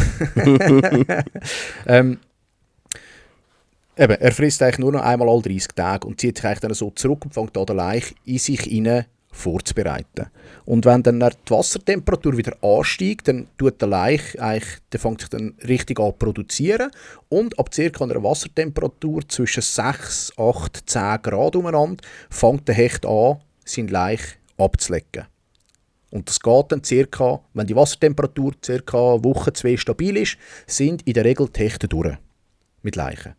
Er frisst eigentlich nur noch einmal alle 30 Tage und zieht sich eigentlich dann so zurück und fängt an, den Laich in sich hinein vorzubereiten. Und wenn dann die Wassertemperatur wieder ansteigt, dann tut der Laich der fängt sich dann richtig an zu produzieren und ab ca. einer Wassertemperatur zwischen 6, 8, 10 Grad umeinander fängt der Hecht an, seinen Laich abzulegen. Und das geht dann circa, wenn die Wassertemperatur ca. eine Woche, 2 stabil ist, sind in der Regel die Hechte durch mit Leichen.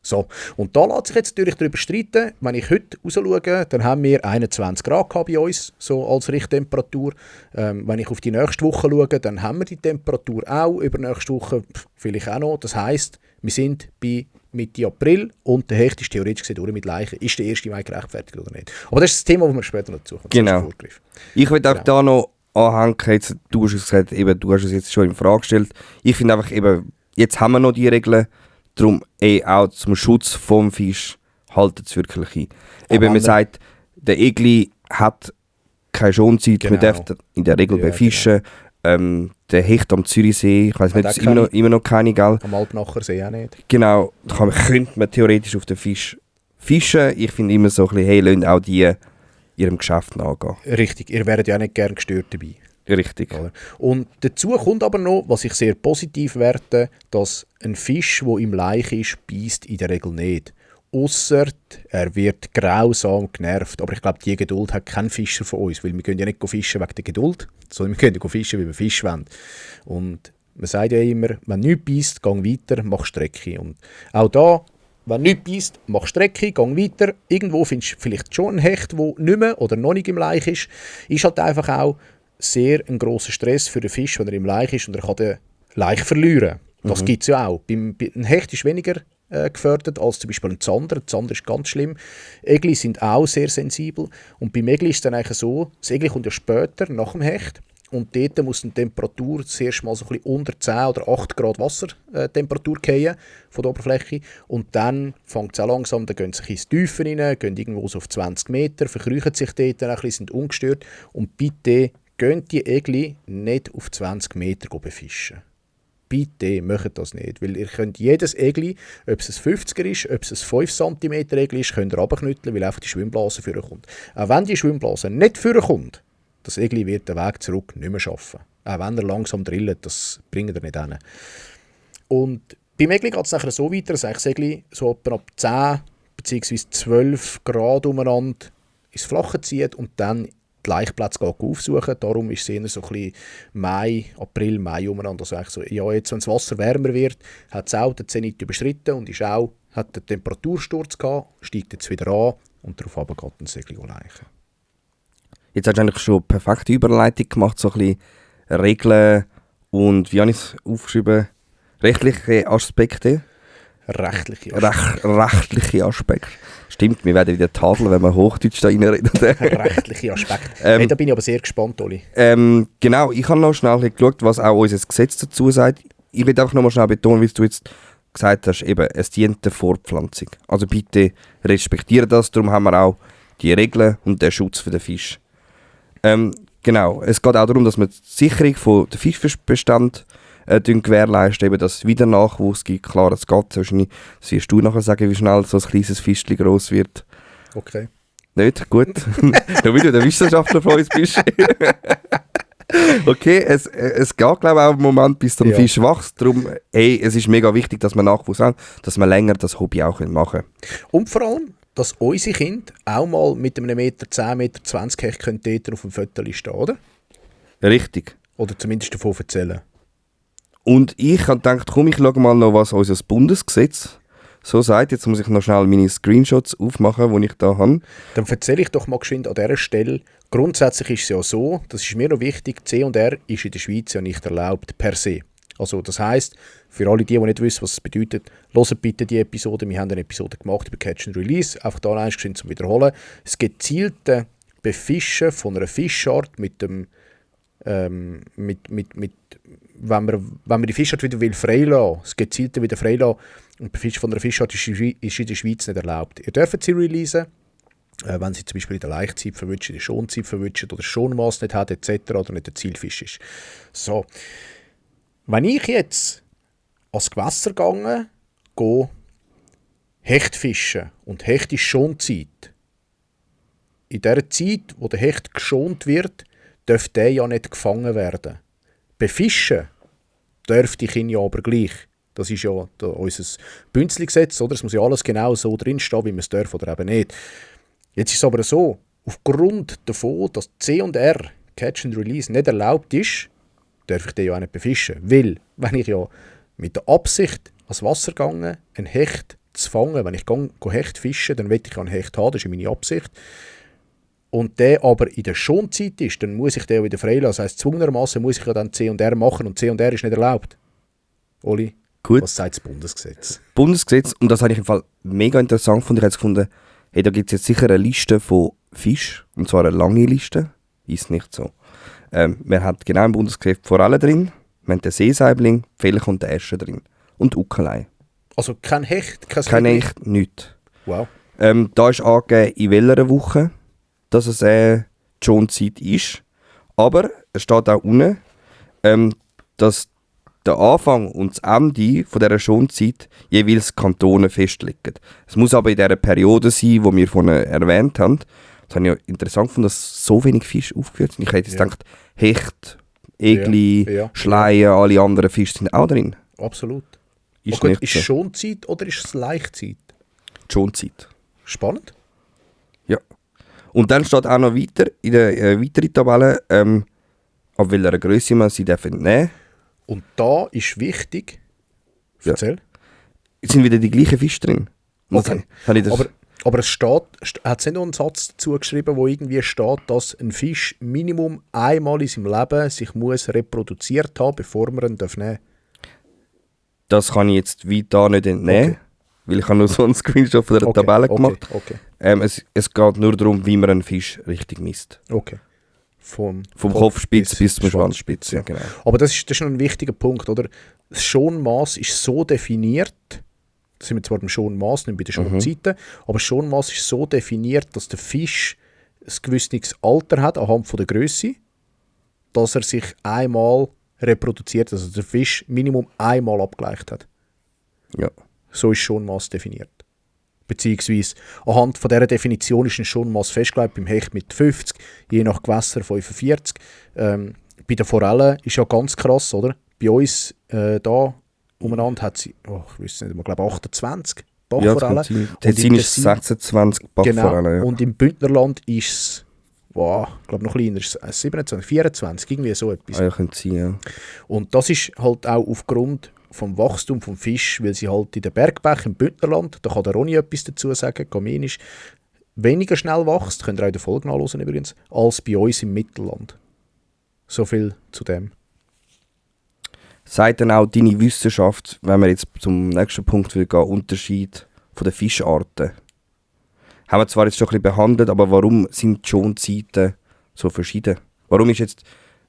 So, und da lässt sich jetzt natürlich darüber streiten. Wenn ich heute raus schaue, dann haben wir 21 Grad bei uns, so als Richttemperatur. Wenn ich auf die nächste Woche schaue, dann haben wir die Temperatur auch, über nächste Woche vielleicht auch noch. Das heisst, wir sind bei Mitte April und der Hecht ist theoretisch gesehen durch mit Leichen. Ist der 1. Mai gerechtfertigt oder nicht? Aber das ist das Thema, das wir später noch dazu kommen. Genau. Ich will auch da noch anhängen, jetzt, du hast es gesagt, eben, du hast es jetzt schon in Frage gestellt. Ich finde einfach eben, jetzt haben wir noch die Regeln, darum auch zum Schutz vom Fisch halten es wirklich ein. Eben, man sagt, der Egli hat keine Schonzeit, genau. Man darf in der Regel befischen. Genau. Der Hecht am Zürichsee, ich weiß nicht, es ist immer noch keine, gell? Am Alpnacher See auch nicht. Genau, da könnte man theoretisch auf den Fisch fischen. Ich finde immer so ein bisschen, hey, lasst auch die ihrem Geschäft nachgehen. Richtig, ihr werdet ja nicht gerne gestört dabei. Richtig. Und dazu kommt aber noch, was ich sehr positiv werte, dass ein Fisch, der im Laich ist, beisst in der Regel nicht. Ausser er wird grausam genervt. Aber ich glaube, diese Geduld hat kein Fischer von uns, weil wir können ja nicht fischen wegen der Geduld, sondern wir können fischen, weil wir Fisch wollen. Und man sagt ja immer, wenn nichts beisst, geh weiter, mach Strecke. Und auch da, wenn nichts beisst, mach Strecke, geh weiter. Irgendwo findest du vielleicht schon einen Hecht, der nicht mehr oder noch nicht im Laich ist. Ist halt einfach auch sehr ein grosser Stress für den Fisch, wenn er im Laich ist und er kann den Laich verlieren. Das gibt es ja auch. Ein Hecht ist weniger gefördert als zum Beispiel ein Zander. Ein Zander ist ganz schlimm. Egli sind auch sehr sensibel. Und beim Egli ist es dann eigentlich so, das Egli kommt ja später, nach dem Hecht. Und dort muss die Temperatur zuerst mal so ein bisschen unter 10 oder 8 Grad Wassertemperatur fallen von der Oberfläche. Und dann fängt es auch langsam, dann gehen sie ins Tiefen rein, gehen irgendwo so auf 20 Meter, verkriechen sich dort ein bisschen, sind ungestört. Und bitte gehen die Egli nicht auf 20 Meter befischen. Bitte macht das nicht, weil ihr könnt jedes Egli, ob es ein 50er ist, ob es ein 5 cm Egli ist, könnt ihr runterknütteln, weil einfach die Schwimmblase vorkommt. Auch wenn die Schwimmblase nicht vorkommt, das Egli wird den Weg zurück nicht mehr schaffen. Auch wenn er langsam drillt, das bringt er nicht hin. Und beim Egli geht es nachher so weiter, dass das Egli so ab 10 bzw. 12 Grad umeinander ins Flache zieht und dann die Laichplätze aufsuchen. Darum ist es eher so ein bisschen April, Mai umeinander. Also so, ja, jetzt, wenn das Wasser wärmer wird, hat es auch den Zenit überschritten und hat den Temperatursturz gehabt, steigt jetzt wieder an und darauf geht ein Segel leichen. Jetzt hast du eigentlich schon eine perfekte Überleitung gemacht, so ein bisschen Regeln und, wie habe ich es aufgeschrieben, rechtliche Aspekte. Rechtliche Aspekte. Stimmt, wir werden wieder tadeln, wenn wir Hochdeutsch da reinreden. Rechtliche Aspekte. Hey, da bin ich aber sehr gespannt, Oli. Genau, ich habe noch schnell geschaut, was auch unser Gesetz dazu sagt. Ich will einfach noch mal schnell betonen, wie du jetzt gesagt hast, eben, es dient der Fortpflanzung. Also bitte respektiere das, darum haben wir auch die Regeln und den Schutz für den Fisch. Genau, es geht auch darum, dass wir die Sicherung von der Fischbestand gewährleisten, eben, dass es wieder Nachwuchs gibt. Klar, es geht wahrscheinlich, das wirst du nachher sagen, wie schnell so ein kleines Fischchen gross wird. Okay. Nicht? Gut. Nur weil du der Wissenschaftler von uns bist. Okay, es geht, glaube ich, auch einen Moment, bis der Fisch wächst. Darum, es ist mega wichtig, dass wir Nachwuchs haben, dass wir länger das Hobby auch machen können. Und vor allem, dass unsere Kinder auch mal mit einem 1,10 Meter, 20 Hecht können auf dem Foto stehen, oder? Richtig. Oder zumindest davon erzählen. Und ich habe gedacht, komm, ich schaue mal noch, was unser Bundesgesetz so sagt. Jetzt muss ich noch schnell meine Screenshots aufmachen, die ich da habe. Dann erzähle ich doch mal geschwind an dieser Stelle. Grundsätzlich ist es ja so, das ist mir noch wichtig, C&R ist in der Schweiz ja nicht erlaubt per se. Also das heisst, für alle die nicht wissen, was es bedeutet, hört bitte die Episode. Wir haben eine Episode gemacht über Catch and Release. Einfach da eins zum Wiederholen. Das gezielte Befischen von einer Fischart mit dem wenn man die Fischart wieder will freilassen, das Gezielte wieder freilassen, und Fisch von einer Fischart ist in der Schweiz nicht erlaubt. Ihr dürft sie releasen, wenn sie zum Beispiel in der Laichzeit verwünscht, in der Schonzeit verwünscht oder das Schonmaß nicht hat etc. oder nicht der Zielfisch ist. So. Wenn ich jetzt ans Gewässer gehe Hecht fischen und Hecht ist Schonzeit, in der Zeit, wo der Hecht geschont wird, darf der ja nicht gefangen werden. Befischen dürfte ich ihn ja aber gleich. Das ist ja unser Bünzli-Gesetz, oder? Es muss ja alles genau so drinstehen, wie man es darf oder eben nicht. Jetzt ist es aber so, aufgrund davon, dass C&R, Catch and Release, nicht erlaubt ist, darf ich den ja auch nicht befischen. Weil, wenn ich ja mit der Absicht ans Wasser gehe, einen Hecht zu fangen, wenn ich gehe Hecht fischen, dann will ich einen Hecht haben, das ist meine Absicht. Und der aber in der Schonzeit ist, dann muss ich den wieder freilassen. Das heisst, zwungenermassen muss ich ja dann C&R machen und C&R ist nicht erlaubt. Oli? Gut. Was sagt das Bundesgesetz? Bundesgesetz, und das habe ich im Fall mega interessant gefunden. Ich habe gefunden, hey, da gibt es jetzt sicher eine Liste von Fisch, und zwar eine lange Liste. Ist nicht so. Wir haben genau im Bundesgesetz Forellen drin, wir haben den Seesaibling, Pfählchen und den Äsche drin. Und Uckelei. Also kein Hecht? Kein Hecht, nichts. Wow. Da ist angegeben, in welcher Woche dass es die Schonzeit ist. Aber es steht auch unten, dass der Anfang und das Ende von dieser Schonzeit jeweils Kantone festlegen. Es muss aber in dieser Periode sein, die wir vorhin erwähnt haben. Das habe ich ja interessant gefunden, dass so wenig Fische aufgeführt sind. Ich hätte jetzt gedacht, Hecht, Egli, Schleien, alle anderen Fische sind auch drin. Absolut. Ist gut, ist es Schonzeit oder ist es Laichzeit? Schonzeit. Spannend. Ja. Und dann steht auch noch weiter, in der weiteren Tabelle, ab welcher Größe man sie nehmen darf. Und da ist wichtig, erzähl. Es sind wieder die gleichen Fische drin. Okay. Aber es steht, hat es nicht noch einen Satz dazu geschrieben, wo irgendwie steht, dass ein Fisch Minimum einmal in seinem Leben sich muss reproduziert haben, bevor man ihn nehmen darf? Das kann ich jetzt weiter nicht entnehmen. Okay. Weil ich habe nur so einen Screenshot von der Tabelle gemacht. Okay. Es geht nur darum, wie man einen Fisch richtig misst. Okay. Vom Kopfspitz bis zum Schwanzspitz. Ja, genau. Aber das ist noch ein wichtiger Punkt, oder? Das Schonmaß ist so definiert, da sind wir zwar beim Schonmaß, nicht bei den Schonzeiten, aber das Schonmaß ist so definiert, dass der Fisch ein gewisses Alter hat, anhand von der Größe, dass er sich einmal reproduziert, also der Fisch Minimum einmal abgeleicht hat. Ja. So ist Schonmaß definiert. Beziehungsweise anhand von dieser Definition ist ein Schonmaß festgelegt, beim Hecht mit 50, je nach Gewässer 45. Bei den Forellen ist ja ganz krass, oder? Bei uns da umeinander hat sie, ich weiß nicht, ich glaube 28 Bachforellen. Ja, Tessin ist 26 Bachforellen. Genau, und im Bündnerland ist es, ich glaube noch kleiner, 27, 24, irgendwie so etwas. Ja, könnte sein, ja. Und das ist halt auch aufgrund vom Wachstum vom Fisch, weil sie halt in den Bergbächen im Bündnerland, da kann der Ronny etwas dazu sagen, Gaminisch, weniger schnell wächst, könnt ihr auch in der Folge nachhören übrigens, als bei uns im Mittelland. So viel zu dem. Sagt dann auch deine Wissenschaft, wenn wir jetzt zum nächsten Punkt will gehen, Unterschied von den Fischarten? Haben wir zwar jetzt schon ein bisschen behandelt, aber warum sind die Schonzeiten so verschieden? Warum ist jetzt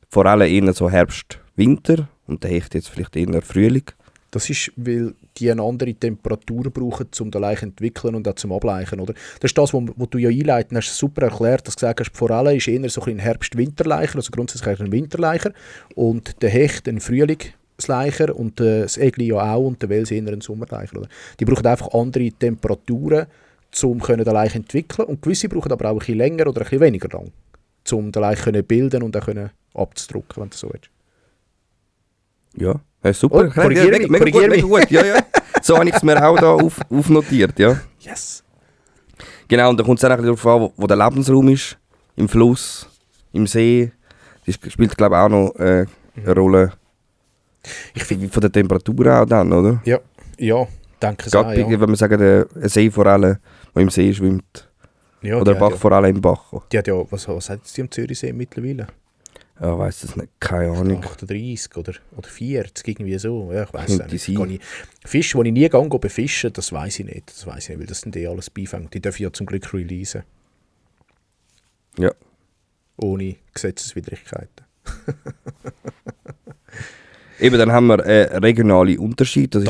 vor allem eher so Herbst, Winter und der Hecht jetzt vielleicht eher Frühling? Das ist, weil die eine andere Temperatur brauchen, um den Laich zu entwickeln und auch zum Ableichen, oder? Das ist das, was du ja einleiten hast, super erklärt, dass du gesagt hast, die Forelle ist eher so ein Herbst-Winterleicher, also grundsätzlich ein Winterleicher, und der Hecht ein Frühlingsleicher und das Egli ja auch und der Wels eher ein Sommerleicher, oder? Die brauchen einfach andere Temperaturen, um den Laich zu entwickeln, und gewisse brauchen aber auch ein bisschen länger oder ein bisschen weniger lang, um den Laich zu bilden und auch abzudrücken, wenn du so willst. Ja, super. Korrigiere mich. Mega gut. Ja. So habe ich es mir auch da aufnotiert. Ja. Yes. Genau, und da kommt es auch darauf an, wo der Lebensraum ist. Im Fluss, im See. Das spielt, glaube ich, auch noch eine Rolle. Von der Temperatur auch dann, oder? Ja, denke ich auch. Ja. Wenn wir sagen, eine Seeforelle, die im See schwimmt. Ja, oder eine Bachforelle im Bach. Die hat ja, was hat die am Zürichsee mittlerweile? Ja, ich weiss das nicht, keine Ahnung. 38 oder 40, irgendwie so. Ja, ich weiss es nicht. Fische, die ich nie gehe befischen, das weiss ich nicht. Weil das sind alles Beifänge. Die dürfen ja zum Glück releasen. Ja. Ohne Gesetzeswidrigkeiten. Eben, dann haben wir regionale Unterschiede.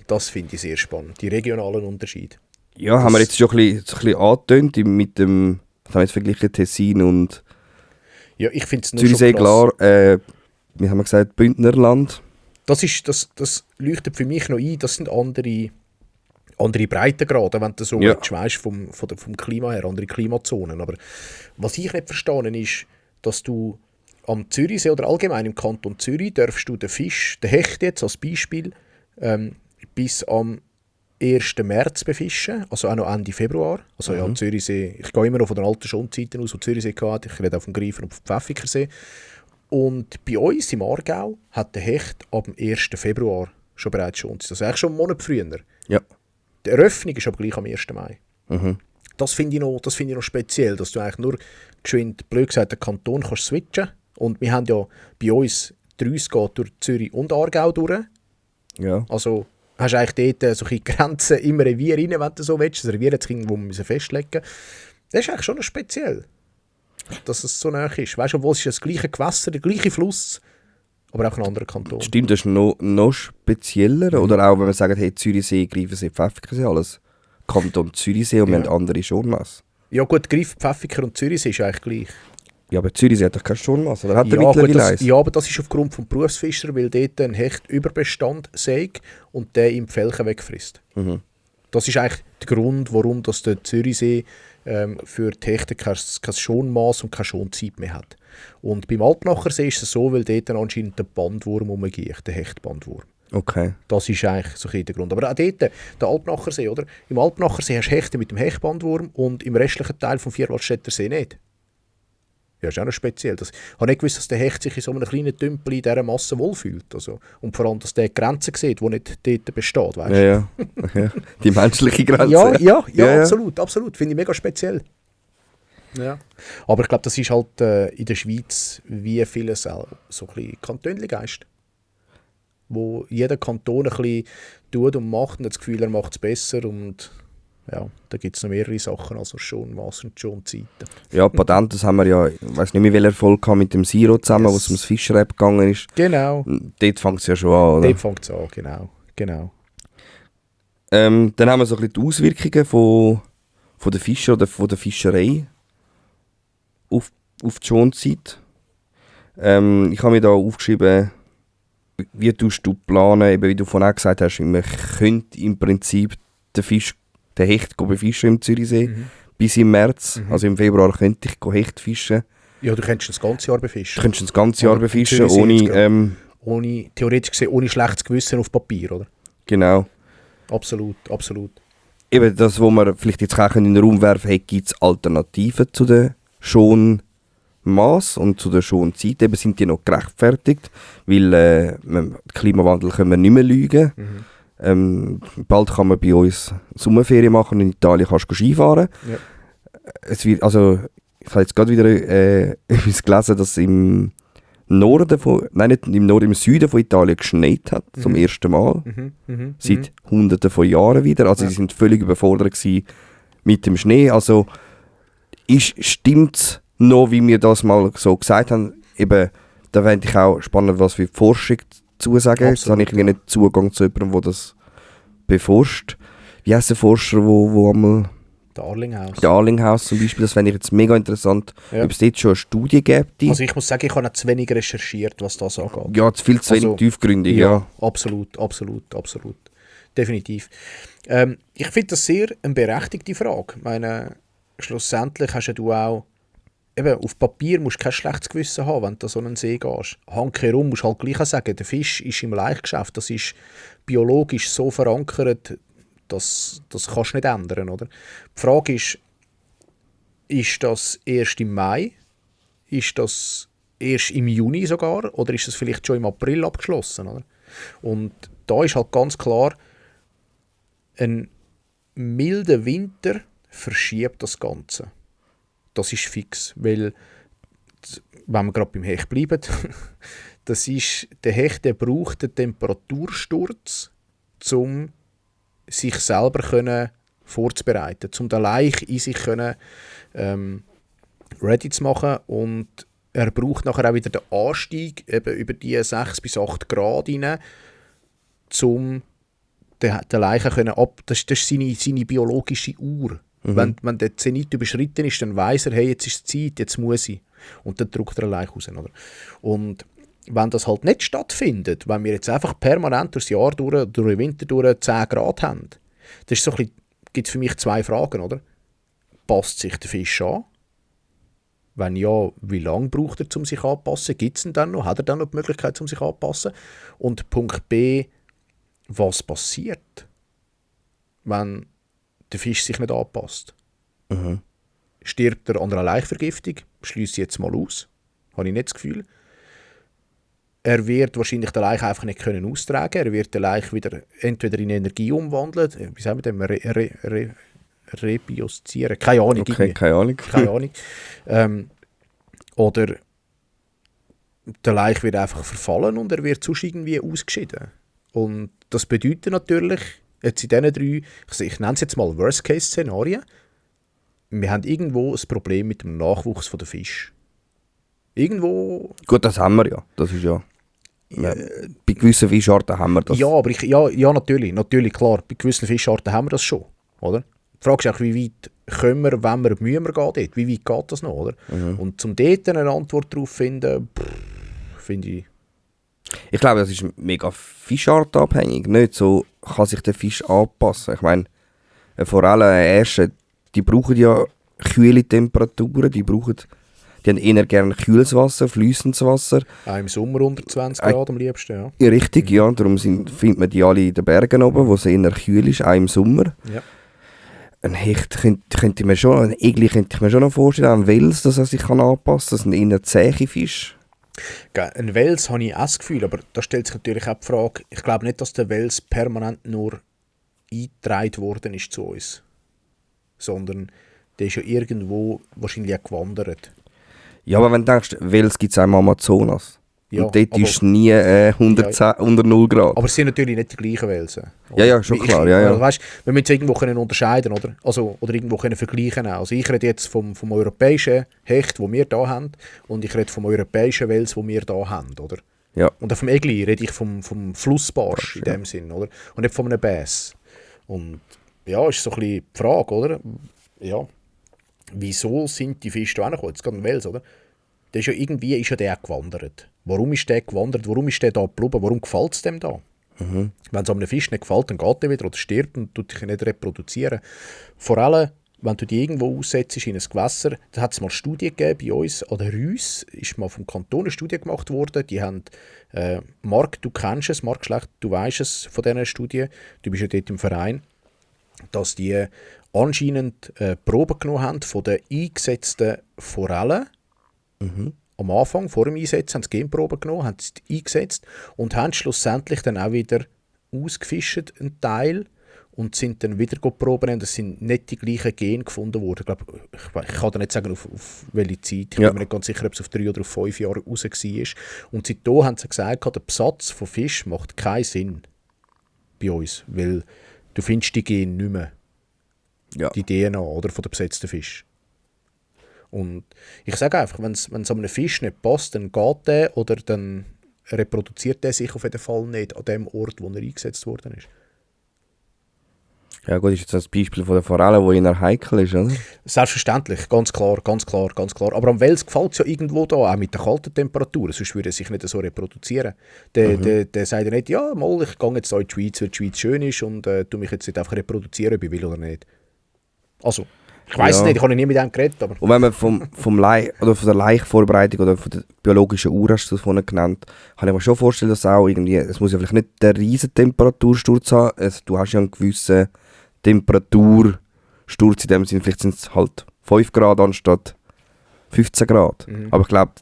Das finde ich sehr spannend, die regionalen Unterschiede. Ja, haben wir jetzt schon ein bisschen angetönt mit dem, was haben wir jetzt verglichen, Tessin und ja, ich finde es nur Zürichsee, klar, wie haben wir gesagt, Bündnerland. Das leuchtet für mich noch ein, das sind andere Breitengrade, wenn du so weißt, vom Klima her, andere Klimazonen. Aber was ich nicht verstehe, ist, dass du am Zürichsee oder allgemein im Kanton Zürich darfst du den Fisch, den Hecht jetzt als Beispiel, bis am 1. März befischen, also auch noch Ende Februar. Also ja, Zürichsee, ich gehe immer noch von den alten Schonzeiten aus, wo Zürichsee hatte. Ich rede auch vom Greifer und vom Pfäffikersee. Und bei uns im Aargau hat der Hecht ab dem 1. Februar schon bereits Schonzeit. Also eigentlich schon einen Monat früher. Ja. Die Eröffnung ist aber gleich am 1. Mai. Mhm. Das finde ich noch speziell, dass du eigentlich nur geschwind, blöd gesagt, den Kanton kannst switchen. Und wir haben ja bei uns 30 geht durch Zürich und Aargau durch. Ja. Also hast du eigentlich dort so Grenzen im Revier rein, wenn du so willst. Das Revier jetzt irgendwo festlegen. Das ist eigentlich schon noch speziell, dass es so nah ist. Weißt du, obwohl es ist das gleiche Gewässer, der gleiche Fluss, aber auch ein anderer Kanton. Stimmt, das ist noch spezieller. Oder auch, wenn wir sagen, hey, Zürichsee, Greifensee, Pfäffikensee, alles Kanton Zürichsee und wir haben andere Schonmasse. Ja gut, Greif, Pfäffiker und Zürichsee ist eigentlich gleich. Ja, aber Zürichsee hat doch keine Schonmasse, oder hat er mittlerweile eins? Ja, aber das ist aufgrund des Berufsfischers, weil dort ein Hechtüberbestand sägt und der im Felchen wegfrisst. Mhm. Das ist eigentlich der Grund, warum das der Zürichsee für die Hechte kein Schonmaß und keine Schonzeit mehr hat. Und beim Alpnachersee ist es so, weil dort anscheinend der Bandwurm umgeht, der Hechtbandwurm. Okay. Das ist eigentlich so ein der Grund. Aber auch dort, der Alpnachersee, oder? Im Alpnachersee hast du Hechte mit dem Hechtbandwurm und im restlichen Teil vom Vierwaldstätter See nicht. Ja, ist auch noch speziell. Ich habe nicht gewusst, dass der Hecht sich in so einem kleinen Tümpel in dieser Masse wohlfühlt. Also, und vor allem, dass der Grenzen sieht, die nicht dort besteht. Weißt? Ja. Die menschliche Grenze. Ja, absolut. Finde ich mega speziell. Ja. Aber ich glaube, das ist halt in der Schweiz wie vieles so ein bisschen Kantönli-Geist. Wo jeder Kanton ein bisschen tut und macht und hat das Gefühl, er macht es besser. Und ja, da gibt es noch mehrere Sachen, also Schonmaß und Schonzeiten. Ja, Patent, das haben wir ja, ich weiß nicht mehr, welcher Erfolg mit dem Siro zusammen, wo es ums Fischrap gegangen ist. Genau. Dort fängt es ja schon an, oder? Dort fängt es an, genau. Dann haben wir so ein bisschen die Auswirkungen von der Fischer oder von der Fischerei auf die Schonzeit. Ich habe mir da aufgeschrieben, wie tust du planen, eben wie du vorhin auch gesagt hast, man könnte im Prinzip den Hecht befischen im Zürichsee bis im März. Also im Februar könnte ich Hecht fischen. Ja, du könntest das ganze Jahr befischen. Du könntest das ganze Jahr befischen, ohne theoretisch gesehen, ohne schlechtes Gewissen auf Papier, oder? Genau. Absolut. Eben das, was wir vielleicht jetzt auch in den Raum werfen können, gibt es Alternativen zu den Schonmaß und zu der Schonzeit. Eben sind die noch gerechtfertigt, weil den Klimawandel können wir nicht mehr lügen. Bald kann man bei uns Sommerferien machen und in Italien kannst du Skifahren. Ja. Ich habe jetzt gerade wieder etwas gelesen, dass im Süden von Italien geschneit hat, zum ersten Mal. Seit Hunderten von Jahren wieder. Also sie sind völlig überfordert gewesen mit dem Schnee. Also stimmt es noch, wie wir das mal so gesagt haben. Eben, da fände ich auch spannend, was für die Forschung zusagen. Jetzt habe ich nicht Zugang zu jemandem, der das beforscht. Wie heißt der Forscher, wo einmal... Der Arlinghaus zum Beispiel, das fände ich jetzt mega interessant, ob es dort schon eine Studie gibt. Also ich muss sagen, ich habe nicht zu wenig recherchiert, was das angeht. Ja, viel zu wenig tiefgründig, ja. Absolut. Definitiv. Ich finde das sehr eine berechtigte Frage. Ich meine, schlussendlich hast du auch, eben, auf Papier musst du kein schlechtes Gewissen haben, wenn du an so einen See gehst. Handkehrum musst du halt gleich sagen, der Fisch ist im Laichgeschäft, das ist biologisch so verankert, das kannst du nicht ändern, oder? Die Frage ist das erst im Mai? Ist das erst im Juni sogar? Oder ist das vielleicht schon im April abgeschlossen, oder? Und da ist halt ganz klar, ein milder Winter verschiebt das Ganze. Das ist fix, weil, wenn wir gerade beim Hecht bleiben, der Hecht, der braucht den Temperatursturz, um sich selber vorzubereiten, um den Laich in sich ready zu machen. Und er braucht nachher auch wieder den Anstieg eben über die 6 bis 8 Grad rein, um den Leichen können das ist seine biologische Uhr. Wenn der Zenit überschritten ist, dann weiss er, hey, jetzt ist es Zeit, jetzt muss ich. Und dann drückt er eine Leiche raus. Oder? Und wenn das halt nicht stattfindet, wenn wir jetzt einfach permanent durchs Jahr durch den Winter durch 10 Grad haben, das ist so gibt es für mich 2 Fragen, oder? Passt sich der Fisch an? Wenn ja, wie lange braucht er, um sich anzupassen? Gibt es ihn dann noch? Hat er dann noch die Möglichkeit, um sich anzupassen? Und Punkt B, was passiert, wenn der Fisch sich nicht anpasst? Stirbt er an einer Laichvergiftung? Schließe ich jetzt mal aus. Habe ich nicht das Gefühl. Er wird wahrscheinlich den Laich einfach nicht können austragen. Er wird den Laich wieder entweder in Energie umwandeln. Wie sagen wir das? Rebioszieren. Keine Ahnung. Okay, keine Ahnung. Oder der Laich wird einfach verfallen und er wird sonst irgendwie ausgeschieden. Und das bedeutet natürlich, jetzt in diesen 3, ich nenne es jetzt mal Worst-Case-Szenarien, wir haben irgendwo ein Problem mit dem Nachwuchs der Fisch. Irgendwo... Gut, das haben wir ja. Das ist ja... bei gewissen Fischarten haben wir das. Ja, aber natürlich, klar. Bei gewissen Fischarten haben wir das schon, oder? Die Frage ist auch, wie weit können wir, wenn wir mühen wir gehen dort? Wie weit geht das noch, oder? Und zum dort eine Antwort darauf finden, finde ich... Ich glaube, das ist mega fischartabhängig. Nicht so kann sich der Fisch anpassen. Ich meine, vor allem Ärsche, die brauchen ja kühle Temperaturen, die haben eher gerne kühles Wasser, fließendes Wasser. Auch im Sommer unter 20 Grad am liebsten, ja. Ja, richtig, ja. Darum findet man die alle in den Bergen oben, wo es eher kühl ist, auch im Sommer. Ja. Ein Hecht könnte ich mir schon, ein Egli könnte ich mir schon noch vorstellen, ein Wels, dass er sich anpassen kann. Das sind eher zähe Fische. Ein Wels habe ich auch das Gefühl, aber da stellt sich natürlich auch die Frage, ich glaube nicht, dass der Wels permanent nur eingetragen worden ist zu uns, sondern der ist ja irgendwo wahrscheinlich auch gewandert. Ja, aber wenn du denkst, Wels gibt es auch im Amazonas. Ja, und dort ist es nie 110, unter 0 Grad. Aber es sind natürlich nicht die gleichen Welsen. Ja, schon klar. Ja. Weißt, wir müssen es irgendwo können unterscheiden, oder? Also, oder irgendwo können vergleichen. Also ich rede jetzt vom europäischen Hecht, das wir hier haben, und ich rede vom europäischen Wels, das wir hier haben, oder? Ja. Und vom Egli rede ich vom Flussbarsch in dem Sinn, oder? Und nicht von einem Bass. Und ja, ist so ein bisschen die Frage, oder? Ja, wieso sind die Fische da hingekommen? Jetzt gerade ein Wels, oder? Der ist ja irgendwie der gewandert. Warum ist der gewandert? Warum ist der da geblieben? Warum gefällt es dem da? Wenn es einem Fisch nicht gefällt, dann geht der wieder oder stirbt und tut sich nicht reproduzieren. Vor allem, wenn du die irgendwo aussetzt in ein Gewässer, da hat es mal Studien gegeben bei uns, an der Reuss ist mal vom Kanton eine Studie gemacht worden. Die haben, Marc, du kennst es, Marc Schlecht, du weißt es von dieser Studie, du bist ja dort im Verein, dass die anscheinend Proben genommen haben von den eingesetzten Forellen. Am Anfang, vor dem Einsetzen, haben sie Genproben genommen, haben sie eingesetzt und haben schlussendlich dann auch wieder ausgefischt, einen Teil, und sind dann wieder proben und es sind nicht die gleichen Gene gefunden worden. Ich kann dir nicht sagen, auf welche Zeit. Ich bin mir nicht ganz sicher, ob es auf 3 oder auf 5 Jahre raus war. Und seitdem haben sie gesagt, der Besatz von Fisch macht keinen Sinn bei uns, weil du findest die Gene nicht mehr. Ja. Die DNA, oder, von den besetzten Fisch. Und ich sage einfach, wenn es einem Fisch nicht passt, dann geht der oder dann reproduziert der sich auf jeden Fall nicht an dem Ort, wo er eingesetzt worden ist. Ja gut, ist jetzt das Beispiel von der Forelle, die eher heikel ist, oder? Selbstverständlich, ganz klar. Aber am Wels gefällt es ja irgendwo da, auch mit den kalten Temperaturen, sonst würde er sich nicht so reproduzieren. Der sagt ja nicht, ja, mal, ich gehe jetzt da in die Schweiz, weil die Schweiz schön ist und tu mich jetzt nicht einfach reproduzieren, ob ich will oder nicht. Also, ich weiss es nicht, ich habe nie mit dem geredet. Aber. Und wenn man vom Laich, oder von der Laichvorbereitung oder von der biologischen Uhr, hast du es vorhin genannt, kann ich mir schon vorstellen, dass auch irgendwie, es muss ja vielleicht nicht der riesen Temperatursturz haben, also, du hast ja einen gewissen Temperatursturz in dem Sinne, vielleicht sind es halt 5 Grad anstatt 15 Grad. Aber ich glaube,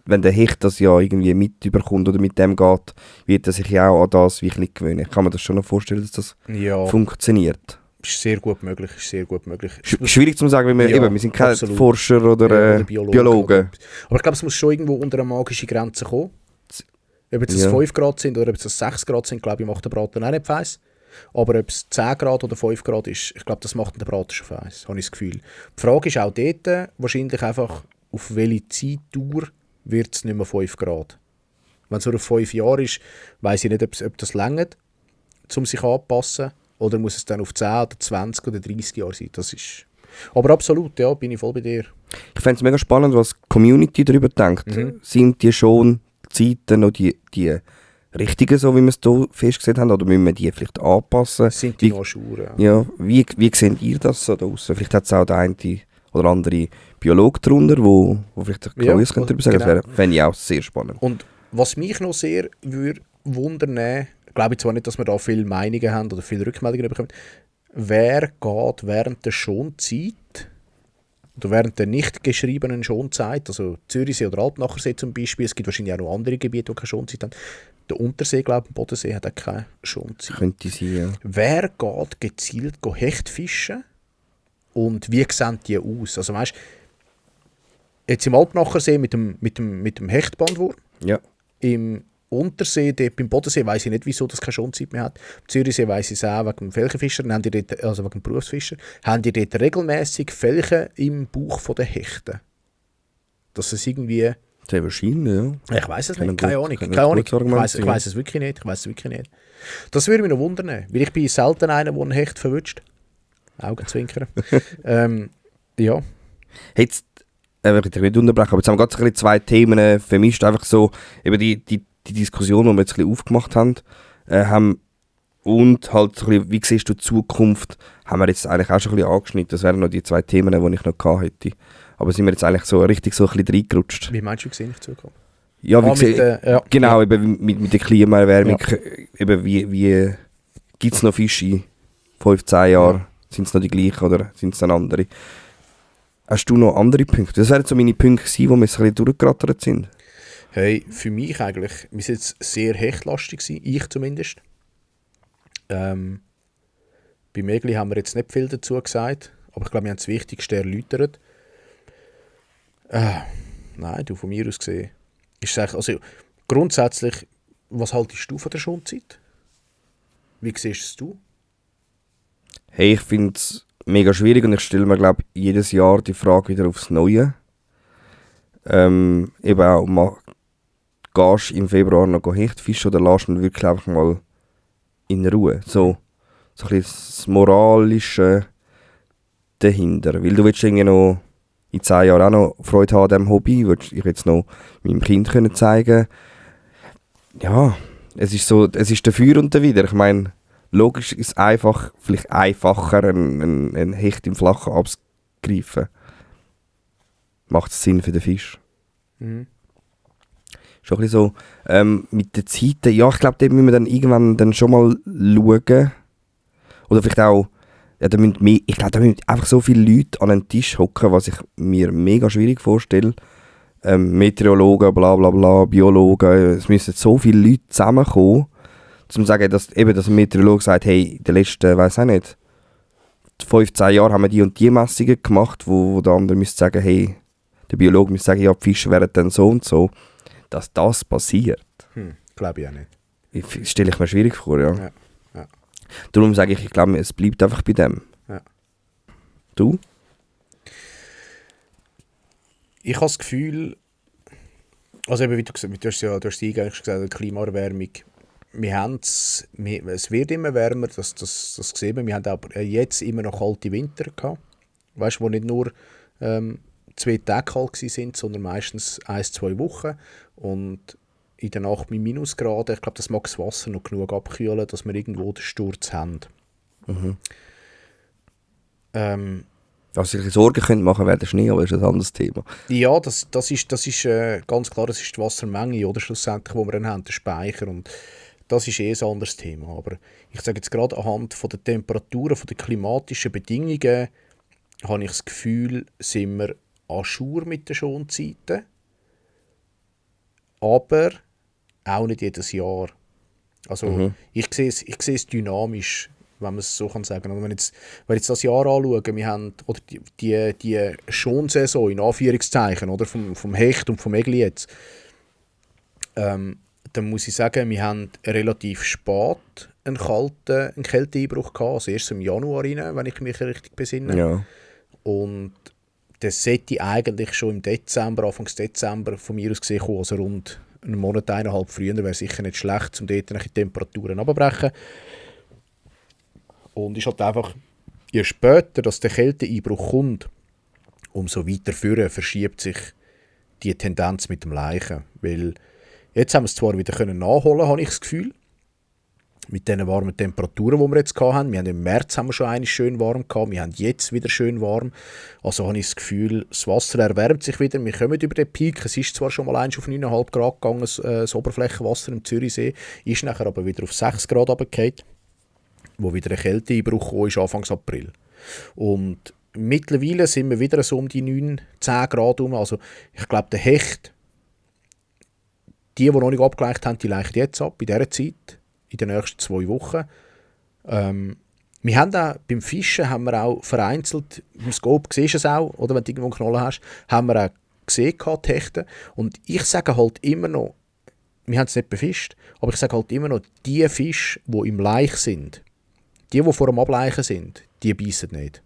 wenn der Hecht das ja irgendwie mit überkommt oder mit dem geht, wird er sich ja auch an das wirklich gewöhnen. Ich kann mir das schon noch vorstellen, dass das funktioniert. Ist sehr gut möglich. Schwierig zu sagen, weil wir sind keine Forscher oder Biologen. Aber ich glaube, es muss schon irgendwo unter eine magische Grenze kommen. Ob es 5 Grad sind oder ob es 6 Grad sind, glaube ich, macht der Braten auch nicht feiss. Aber ob es 10 Grad oder 5 Grad ist, ich glaube, das macht der Braten schon feiss, habe ich das Gefühl. Die Frage ist auch dort wahrscheinlich einfach, auf welche Zeitdauer wird es nicht mehr 5 Grad. Wenn es nur auf 5 Jahre ist, weiss ich nicht, ob das reicht, um sich anzupassen. Oder muss es dann auf 10 oder 20 oder 30 Jahre sein. Das ist... Aber absolut, ja, bin ich voll bei dir. Ich fände es mega spannend, was die Community darüber denkt. Sind die schon Zeiten noch die richtigen, so wie wir es hier festgestellt haben, oder müssen wir die vielleicht anpassen? Sind die noch Schuhe, ja. Wie seht ihr das so draussen? Vielleicht hat es auch der eine oder andere Biologe darunter, wo vielleicht Neues darüber sagen könnte. Das fände ich auch sehr spannend. Und was mich noch sehr wundern, glaube ich zwar nicht, dass wir da viele Meinungen haben oder viele Rückmeldungen bekommen, wer geht während der Schonzeit oder während der nicht geschriebenen Schonzeit, also Zürichsee oder Alpnachersee zum Beispiel, es gibt wahrscheinlich auch noch andere Gebiete, die keine Schonzeit haben, der Untersee, glaube ich, der Bodensee hat auch keine Schonzeit. Könnte sein, ja. Wer geht gezielt Hecht fischen und wie sehen die aus? Also weißt, jetzt im Alpnachersee mit dem Hechtbandwurm, ja. Im Untersee, dort beim Bodensee, weiss ich nicht, wieso das keine Schonzeit mehr hat. Im Zürichsee weiss ich es auch, wegen dem Felchenfischer, also wegen dem Berufsfischer. Haben die dort regelmässig Felchen im Bauch der Hechte? Dass es irgendwie... Sehr wahrscheinlich, ja. Ich weiss es nicht, keine Ahnung. Ich weiss es wirklich nicht. Das würde mich noch wundern, weil ich bin selten einer, der einen Hecht verwünscht. Augenzwinkern. Ja. Jetzt, ich will dich nicht unterbrechen, aber jetzt haben wir gerade zwei Themen vermischt, einfach so, eben die Diskussion, die wir jetzt ein bisschen aufgemacht haben, und halt so ein bisschen, wie siehst du die Zukunft, haben wir jetzt eigentlich auch schon ein bisschen angeschnitten. Das wären noch die zwei Themen, die ich noch gehabt hätte. Aber sind wir jetzt eigentlich so richtig so ein bisschen reingerutscht. Wie meinst du, wie sehe ich die Zukunft? Ja, genau, eben mit der Klimaerwärmung, eben wie gibt es noch Fische in 15 Jahren? Ja. Sind es noch die gleichen oder sind es dann andere? Hast du noch andere Punkte? Das wären so meine Punkte gewesen, wo wir ein bisschen durchgerattert sind. Hey, für mich eigentlich, wir sind jetzt sehr hechtlastig gewesen, ich zumindest. Bei Megli haben wir jetzt nicht viel dazu gesagt, aber ich glaube, wir haben das Wichtigste erläutert. Nein, du, von mir aus gesehen, ist es also grundsätzlich, was haltest du von der Schonzeit? Wie siehst du? Hey, ich finde es mega schwierig und ich stelle mir, glaube ich, jedes Jahr die Frage wieder aufs Neue. Eben auch, gehst du im Februar noch Hechtfischen oder lässt du ihn wirklich einfach mal in Ruhe? So ein bisschen das Moralische dahinter. Weil du willst irgendwie noch in 10 Jahren auch noch Freude haben an diesem Hobby, willst ich jetzt noch meinem Kind können zeigen. Ja, es ist dafür und dawider. Ich meine, logisch ist es vielleicht einfacher, einen Hecht im Flachen abzugreifen. Macht es Sinn für den Fisch. Mhm. Schon ein bisschen so, mit den Zeiten, ja, ich glaube, da müssen wir dann irgendwann dann schon mal schauen. Oder vielleicht auch, ja, da müssen einfach so viele Leute an einen Tisch hocken, was ich mir mega schwierig vorstelle. Meteorologen, bla bla bla, Biologen, es müssen so viele Leute zusammenkommen, um zu sagen, dass ein Meteorologe sagt, hey, in den letzten, weiss ich nicht, 15 Jahren haben wir die und die Messungen gemacht, wo der andere müsste sagen, hey, der Biologe müsste sagen, ja, die Fische wären dann so und so. Dass das passiert. Glaube ich auch nicht. Stelle ich mir schwierig vor, ja. Ja. Darum sage ich glaube, es bleibt einfach bei dem. Ja. Du? Ich habe das Gefühl, also eben, wie du hast eingangs gesagt, Klimaerwärmung, es wird immer wärmer, das sehen wir. Wir haben aber jetzt immer noch kalte Winter gehabt, weißt, wo nicht nur 2 Tage kalt waren, sondern meistens 1-2 Wochen. Und in der Nacht mit Minusgraden, ich glaube, das mag das Wasser noch genug abkühlen, dass wir irgendwo den Sturz haben. Mhm. Was sich Sorgen machen wäre der Schnee, aber das ist ein anderes Thema. Ja, das ist ganz klar, das ist die Wassermenge, oder schlussendlich, die wir dann haben, der Speicher. Und das ist ein anderes Thema. Aber ich sage jetzt gerade anhand von der Temperaturen, von den klimatischen Bedingungen, habe ich das Gefühl, sind wir à jour mit den Schonzeiten. Aber auch nicht jedes Jahr. Also ich sehe es dynamisch, wenn man es so kann sagen. Und wenn wir jetzt das Jahr anschauen, wir haben oder die Schonsaison in Anführungszeichen, oder vom Hecht und vom Egli jetzt, dann muss ich sagen, wir haben relativ spät einen Kälteeinbruch gehabt, also erst im Januar rein, wenn ich mich richtig besinne. Ja. Und das sollte eigentlich schon im Dezember, Anfang Dezember von mir aus gesehen kommen, also rund einen Monat, 1,5 früher, wäre sicher nicht schlecht, um dort die Temperaturen runterzubrechen. Und ist halt einfach, je später dass der Kälteeinbruch kommt, umso weiter vorne verschiebt sich die Tendenz mit dem Leichen. Weil jetzt haben wir es zwar wieder nachholen, habe ich das Gefühl, mit den warmen Temperaturen, die wir jetzt hatten. Wir haben im März haben wir schon einmal schön warm gehabt, wir haben jetzt wieder schön warm. Also habe ich das Gefühl, das Wasser erwärmt sich wieder, wir kommen über den Peak. Es ist zwar schon mal auf 9,5 Grad gegangen, das Oberflächenwasser im Zürichsee, ist nachher aber wieder auf 6 Grad runtergefallen, wo wieder ein Kälteeinbruch kam, ist Anfang April. Und mittlerweile sind wir wieder so um die 9, 10 Grad herum. Also ich glaube, der Hecht, die noch nicht abgeleicht haben, die leichen jetzt ab, in dieser Zeit, in den nächsten 2 Wochen. Wir haben auch, beim Fischen haben wir auch vereinzelt, im Scope siehst du es auch, oder wenn du irgendwo einen Knollen hast, haben wir auch gesehen, die Hechte. Und ich sage halt immer noch, wir haben es nicht befischt, aber ich sage halt immer noch, die Fische, die im Laich sind, die vor dem Ableichen sind, die beißen nicht.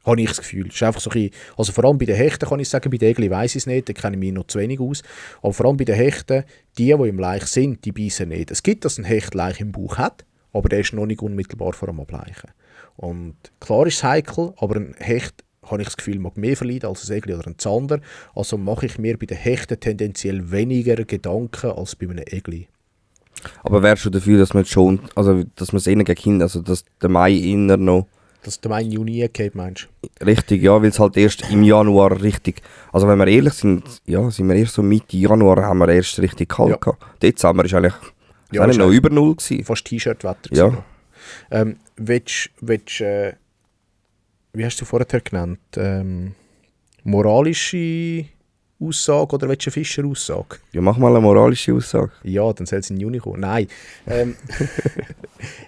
Habe ich das Gefühl. Das ist einfach so ein bisschen, also vor allem bei den Hechten kann ich sagen, bei den Egli weiss ich es nicht, da kenne ich mich noch zu wenig aus. Aber vor allem bei den Hechten, die im Laich sind, die beißen nicht. Es gibt, dass ein Hecht Laich im Bauch hat, aber der ist noch nicht unmittelbar vor dem Ableichen. Und klar ist es heikel, aber ein Hecht, habe ich das Gefühl, mag mehr verleiden als ein Egli oder ein Zander. Also mache ich mir bei den Hechten tendenziell weniger Gedanken als bei einem Egli. Aber wärst du dafür, dass man schon, also dass man es eher gegen also dass der Mai eher noch... Dass der Mai in Juni geht, meinst du? Richtig, ja, weil es halt erst im Januar richtig... Also wenn wir ehrlich sind, ja, sind wir erst so Mitte Januar haben wir erst richtig kalt gehabt. Dezember war eigentlich noch über 0 gewesen. Fast T-Shirt-Wetter. Ja. Wie hast du vorher genannt? Moralische Aussage oder willst du eine Fischer-Aussage? Ja, mach mal eine moralische Aussage. Ja, dann soll es in Juni kommen. Nein.